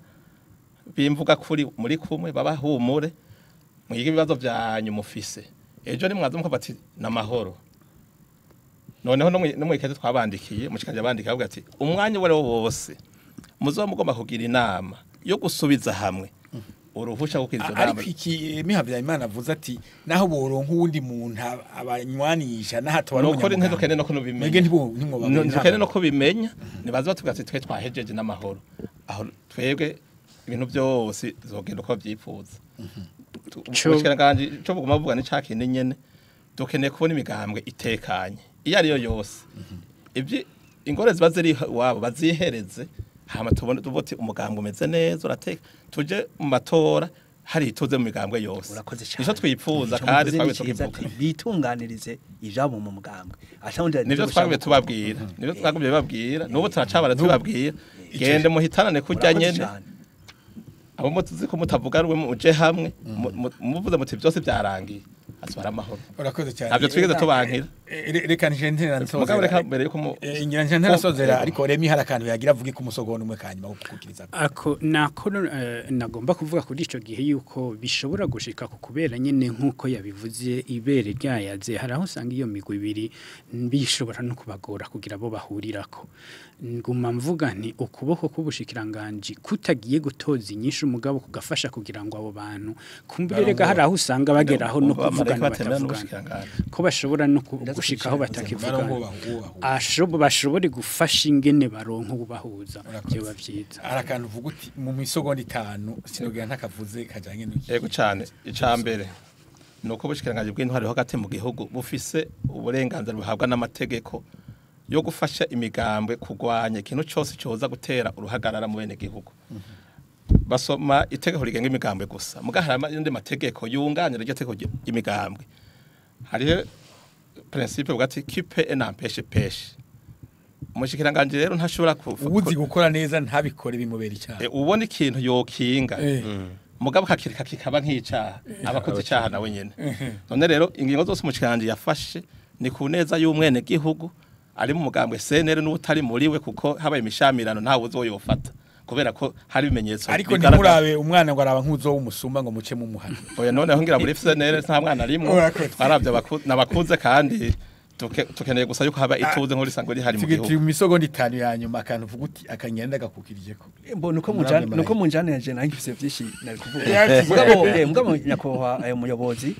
S3: bimvuga kuri muri kumwe babahumure mwige ibibazo byanyu mufise, ejo nimwaza mukavuga ati namahoro. Noneho no mwikaze twabandikiye mushikanje bandika bavuga ati umwanya wari wose muzoba mugomba kugira inama yo gusubiza hamwe uruhusha kukizo nama.
S2: Ariko iki Mihabyimana avuze ati naho boronka uwundi muntu abanywanisha nahato
S3: bari umunyamugambwe ntidukene no kubimenya, ntidukene no kubimenya, nibaza batubwira ati twe twahejeje n'amahoro, aho twebwe ibintu byose zogenda uko byifuza. Ubushikiranganje cyo buguma buvuga ni cakindi nyene, dukeneye kubona imigambwe itekanye iyo ariyo yose, ibyo ingore ziba ziri wabo bazihereze, hama tubone tuvuti umugambwe umeze neza urateka, tuje mu matora hari ituze mu migambwe yose. Nico twipfuza kandi twabwe tukivuga
S4: bitunganirize ivyabo mu mugambwe.
S3: Nivyo twabwe tubabwira, nivyo twagumye babwira, nubu turacabara tubabwira, gende muhitanane kurya nyene. Abo mutuzi ko mutavuga ruwe muje hamwe muvuze muti byose byarangiye asubara amahoro.
S2: Urakoze cyane.
S3: Ntabyo twigeze tubankira.
S2: Reka nje ntera nsozera.
S3: Mugabo reka mbere yuko
S2: ngira nje ntera nsozera, ariko Remi hari akantu yagira avuge ku musogono umwe kanyuma wo kukiriza.
S6: Ako nako nagomba kuvuga kuri ico gihe yuko bishobora gushika ku kubera nyene nkuko yabivuze ibere ryayaze, hari aho usanga iyo migwi ibiri bishobora no kubagora kugira bo bahurirako. Nguma mvuga nti ukuboko k'ubushikiranganje kutagiye gutoza inyishu umugabo kugafasha kugira ngo abo bantu kumbirega hari aho usanga bageraho no kuvugana batavugana, ko bashobora no gushikaho batakivugana, bashobore gufasha ingene baronka ubahuza byo bavyiza.
S2: Arakantu uvuga uti mu misogonda 5 sinogira ntakavuze kajanye n'iki.
S3: Yego cyane. Icambere nuko ubushikiranganje bw'intwari hagati mu gihugu bufise uburenganzira buhabwa n'amategeko yo gufasha imigambwe kugwanya ikintu cyose cyoza gutera uruhagarara mu bene gihugu. Basoma itegeko rigenga imigambwe gusa, muga hari andi mategeko yunganira iryo tegeko ry'imigambwe. Hariho principe uvuga ati qui peut et n'empêche pêche. Umushikiranganje rero ntashobora
S2: ubuzi gukora neza ntabikore bimubera icyaha.
S3: Ubona ikintu yokinga mugabo kakireka kikaba nk'icaha, abakoze icaha nawe nyene. None rero ingingo zose umushikiranganje yafashe ni ku neza y'umwene gihugu ari mu mugambwe CNL n'utari muri we, kuko habaye imishamirano ntawe uzoyofata kubera ko hari ibimenyetso.
S2: Ariko ntimurabe umwana ngo araba nkuzo w'umusumba ngo muce mu muhana.
S3: Oya noneho ngira muri CNL nta mwana arimwo, twaravye nabakuze kandi tukeneye gusa yuko haba ituze nk'uri sangwe rihari mu gihugu.
S2: Turi mu misogonda 5 ya nyuma akantu uvuga uti akanyenda gakukirijeko.
S4: Mbona uko munjana nuko munjana yaje nange mfise vyinshi nari kuvuga. Mugabo nyakubahwa ayo muyobozi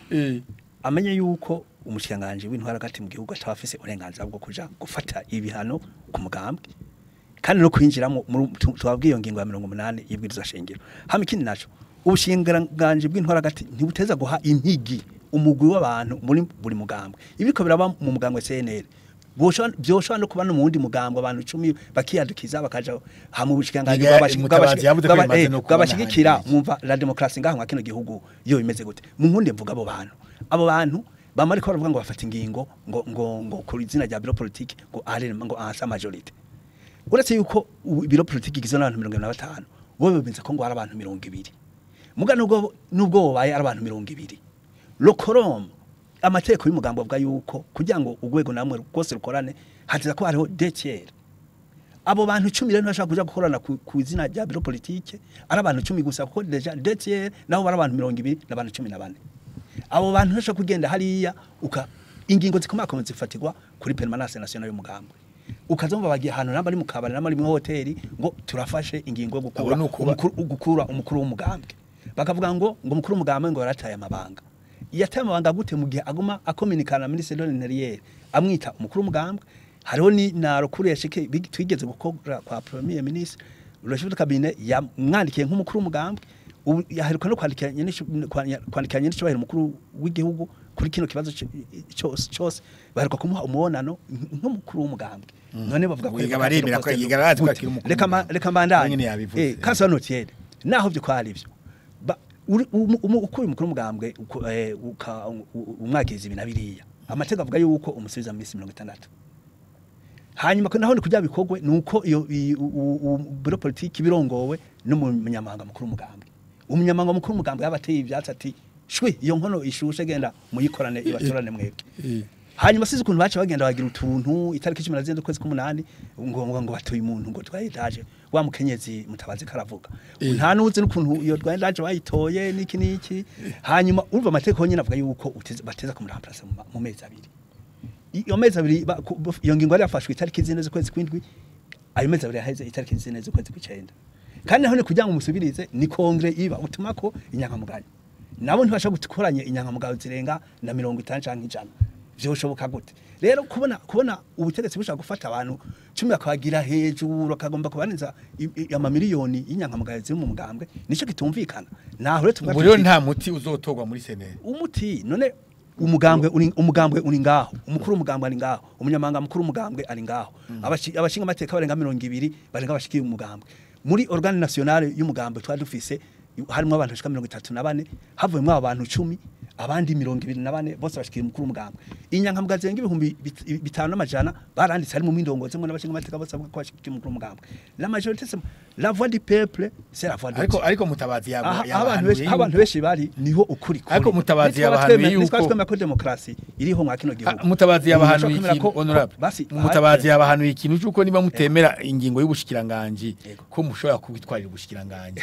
S4: amenye yuko umushikiranganje w'intwara hagati mu gihugu atafise uburenganzira bwo kuja gufata ibihano ku mugambwe kandi no kwinjiramo twabwiye iyo ngingo ya 80 y'ibwirizwa shingiro. Hama ikindi naco ubushikiranganje bw'intwara hagati ntibuteza guha impigi umugwi w'abantu muri buri mugambwe. Ibiko biraba mu mugambwe CNL byoshobora no kuba no mu wundi mugambwe abantu 10 bakiyadukiza bakaja ha mu bushikiranganje bw'abashigikira mwumva la demokrasi ngaho nka kino gihugu yo bimeze gute. Mu nkunde mvuga abo bantu bamari ko baravuga ngo bafata ingingo ngo ngo ngo kuri izina rya bureau politique ngo arere ngo ansa majorité. Uretse yuko bureau politique igizwe n'abantu 75 bo bemeza ko ngo ari abantu 20. Muga nubwo bobaye ari abantu 20. Lokorom amategeko y'umugambo avuga yuko kugira ngo urwego namwe rwose rukorane hateza ko hariho deux-tiers. Abo bantu 10 rero ntashaka kuja gukorana ku izina rya bureau politique ari abantu 10 gusa, kuko déjà deux-tiers naho bari abantu 20 n'abantu 14. Abo bantu ntashaka kugenda hariya uka ingingo zikomakomeye zifatirwa kuri permanence nationale y'umugambwe. Ukazumva bagiye ahantu namba ari mu kabari namba ari mu hoteli ngo turafashe ingingo yo gukura umukuru umukuru w'umugambwe. Bakavuga ngo umukuru w'umugambwe ngo yarataye amabanga. Yataye amabanga gute mu gihe aguma akominikana na ministre de l'Intérieur amwita umukuru w'umugambwe? Hariho ni na rukuru yashike twigeze gukora kwa premier ministre, le chef de cabinet yamwandikiye nk'umukuru w'umugambwe, yaheruka no kwandikira nyene umukuru w'igihugu kuri kino kibazo cyose baheruka kumuha umubonano nk'umukuru w'umugambwe. None bavuga ko
S2: baremera ko yigaragaza ko akiri umukuru.
S4: Reka mbandanye kasonotiere naho byo kwari ivyo ukuri umukuru w'umugambwe umwakiriza ibi nabiriya amategeko avuga yuko umusubiza mu minsi 60. Hanyuma ko naho ni kujya bikogwe nuko iyo bureau politique birongowe n'umunyamahanga mukuru w'umugambwe. Umunyamahanga mukuru w'umugambwe yabateye ivyatsi ati shwi iyo nkono ishushe genda muyikorane ibatorane mwebwe. Hanyuma sizi ukuntu baca bagenda bagira utuntu itariki 14 z'ukwezi k'umunani ngo batoye umuntu ngo twayidaje wa mukenyezi Mutabazi karavuga nta nuzi n'ukuntu iyo twayidaje bayitoye niki niki. Hanyuma urumva amategeko nyine avuga yuko bateza kumuramplace mu mezi abiri. Iyo mezi abiri iyo ngingo yari yafashwe itariki 4 z'ukwezi kw'indwi, ayo mezi abiri yaheze itariki 4 z'ukwezi kw'icenda. Kandi naho ni kugira ngo umusubirize ni kongre iba utumako inyankamugayo. Nabo ntibashobora gukoranya inyankamugayo zirenga na 50 canke 100. Vyoshoboka gute? Rero kubona ubutegetsi bushaka gufata abantu 10 akabagira hejuru akagomba kubaneza amamiliyoni y'inyankamugayo ziri mu mugambwe nico kitumvikana. Naho rero
S2: tuvuga nta muti uzotogwa muri senere.
S4: Umuti none umugambwe uri ngaho, umukuru umugambwe ari ngaho, umunyamanga mukuru umugambwe ari ngaho, abashinga amateka barenga 20 barenga bashikiye umugambwe. Muri organe nationale y'umugambwe twari dufise harimo abantu bashika 34, havuyemo abantu 10 abandi 24 bose bashikiye umukuru umugambwe. Inyankamugayo zirenga 5500 baranditse harimo mwindongozi mwe n'abashinga amateka bose bavuga ko bashikiye umukuru umugambwe. La majorité c'est la voix du peuple, c'est la voix de Dieu.
S2: Ariko Mutabazi yabo
S4: abantu benshi bari niho ukuri kuri.
S2: Ariko Mutabazi yabahanuye yuko
S4: twemera ko demokrasi iriho mwa kino gihugu.
S2: Mutabazi yabahanuye ikintu honorable. Mutabazi yabahanuye ikintu cyuko niba mutemera ingingo y'ubushikiranganje ko mushobora kubitwarira ubushikiranganje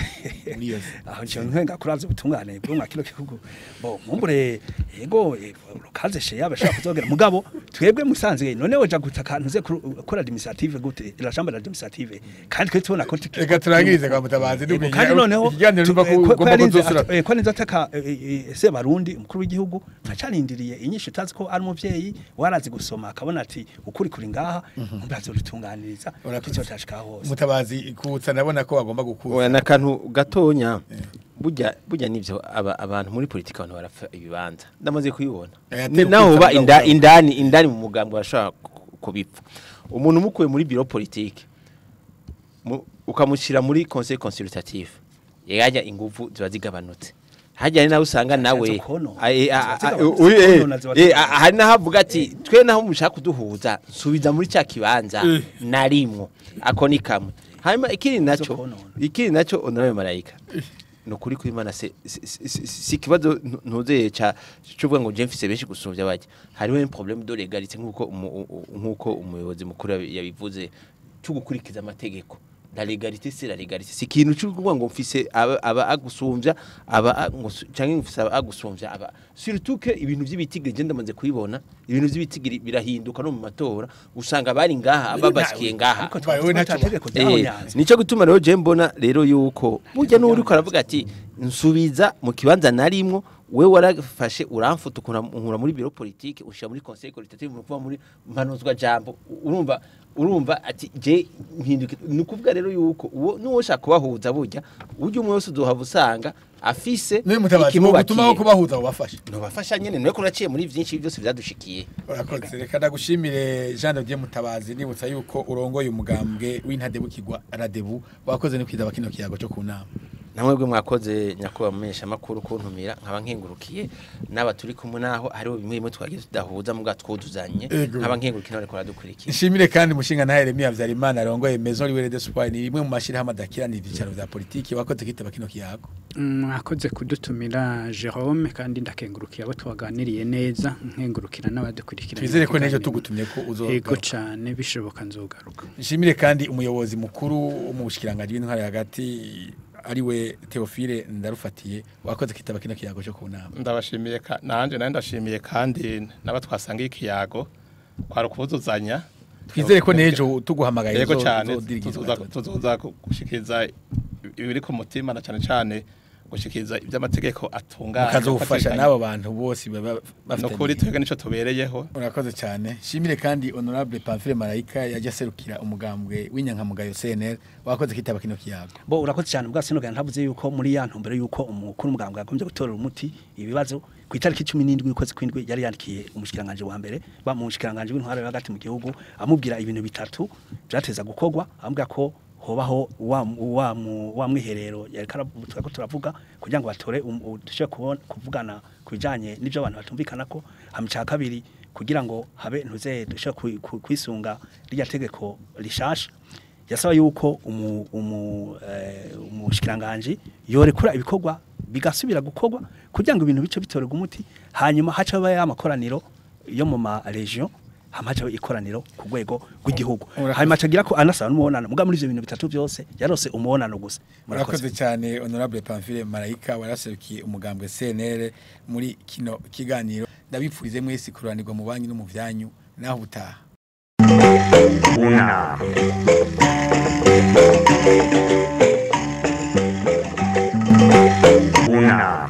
S2: muri yose.
S4: Aho nje nkenga kuraza ubutungane bwo mwa kino gihugu. Bo mumbure yego rukaze she yabashaka kuzogera mugabo twebwe musanzwe none oja gutaka ntuze gukora administrative gute la chambre administrative kandi twe tubona ko
S2: reka turangirize kwa Mutabazi
S4: ndumenya kandi noneho
S2: ikiganiro numva ko ugomba kuzosura
S4: ko ninza ataka se barundi umukuru w'igihugu nkacarindiriye inyishu utazi ko ari umuvyeyi warazi gusoma akabona ati ukuri kuri ngaha mbaze urutunganiriza icyo tashika hose.
S2: Mutabazi kutsa ndabona ko agomba gukura
S5: oya nakantu gatonya burya nivyo abantu muri politika abantu barapfa ibibanza ndamaze kuyibona naho ba indani mu mugambo bashaka kubipfa. Umuntu umukuye muri bureau politique ukamushyira muri conseil consultatif yajya ingufu ziba zigabanutse. Hajya nawe usanga nawe hari nahavuga ati twe naho mushaka kuduhuza subiza muri cya kibanza narimwo ako ni kamwe. Hanyuma ikindi naco honorable Marayika no kuri kuri Imana se si kibazo ntuzeye ca cuvuga ngo je mfise benshi gusumvya bajya. Hariho un problème de légalité nkuko umuyobozi mukuru yabivuze cyo gukurikiza amategeko. La légalité c'est la légalité. Si kintu cy'ukuvuga ngo mfise aba agusumvya aba canke mfise aba agusumvya aba surtout que ibintu by'ibitigiri je ndamaze kubibona ibintu by'ibitigiri birahinduka no mu matora usanga bari ngaha ababashikiye ngaha. Nico gutuma rero je mbona rero yuko burya n'uri ko aravuga ati nsubiza mu kibanza narimwo we warafashe uramfuta unkura muri bureau politique ushira muri conseil consultatif mu kuva muri mpanuzwa jambo urumva ati je mpinduke. Nukuvuga rero yuko uwo nuwo shaka kubahuza burya ujye umwe wese uzohava usanga afise
S2: ikimubakira kubahuza ubafasha
S5: no bafasha nyene nwe ko naciye muri byinshi byose byadushikiye.
S2: Urakoze reka ndagushimire Jean de Dieu Mutabazi nibutsa yuko urongoye umugambwe w'intadebukirwa Radebu wakoze no kwidaba kino kiyago cyo kunama.
S5: Namwebwe mwakoze nyakuba mumenyesha makuru kuntumira nkaba nkengurukiye naba turi kumwe naho hariho bimwe bimwe twagiye tudahuza muga twuduzanye nkaba nkengurukiye none koradukurikiye.
S2: Nshimire kandi mushinga na Yeremia Havyarimana arongoye Maison Libre d'Espoir ni rimwe mu mashirahamwe adakirana ivyicaro vya politiki wakoze kitaba kino kiyago.
S6: Mwakoze kudutumira Jerome kandi ndakengurukiye abo twaganiriye neza nkengurukira n'abadukurikira.
S2: Twizere ko nejo tugutumye ko uzogaruka.
S6: Yego cyane bishoboka nzogaruka.
S2: Nshimire kandi umuyobozi mukuru mu bushikiranganje bw'intwari hagati ariwe Theophile Ndarufatiye wakoze kitaba kino kiyago cyo kunama.
S3: Ndabashimiye nanje naye ndashimiye kandi nabatwasangiye ikiyago kwari ukuzuzanya
S2: Twizere ko nejo tuguhamagaye
S3: Yego cyane,
S2: uzodirigizwa.
S3: tuzoza gushikiriza ibiri ku mutima, na cyane cyane gushikiriza iby'amategeko atunganye,
S2: mukazofasha n'abo bantu bose baba
S3: no kuri
S2: bafitanye.
S3: Twebwe nico tubereyeho.
S2: Urakoze cyane. Shimire kandi honorable Pamphile Marayika yaje aserukira umugambwe w'inyankamugayo CNL, wakoze kitaba kino kiyago.
S4: Bo urakoze cyane. Ubwa sinogana ntavuze yuko muri ya ntumbero yuko umukuru w'umugambwe yagombye gutorera umuti ibibazo, ku itariki 17 y'ukwezi kw'indwi yari yandikiye umushikiranganje wa mbere ba mu mushikiranganje w'intwaro yo hagati mu gihugu, amubwira ibintu bitatu byateza gukorwa, amubwira ko hobaho wa mwiherero yariko ko turavuga kugira ngo batore dushobore kuvugana ku bijanye n'ivyo abantu batumvikana ko hama ica kabiri kugira ngo habe ntuze dushobore kwisunga rirya tegeko rishasha. Yasaba yuko umushikiranganje yorekura ibikorwa bigasubira gukorwa kugira ngo ibintu bice bitorerwa umuti, hanyuma haca haba ya makoraniro yo mu ma region, hama haca ikoraniro ku rwego rw'igihugu.
S2: Urakoze.
S4: Hanyuma acagira ko anasaba n'umubonano, muga muri ivyo bintu bitatu byose yarose umubonano gusa.
S2: Murakoze cyane honorable Pamphile Marayika waraserukiye umugambwe CNL muri kino kiganiro. Ndabipfurize mwese kururanirwa mu banki no mu vyanyu, naho butaha.
S1: Unama. Unama.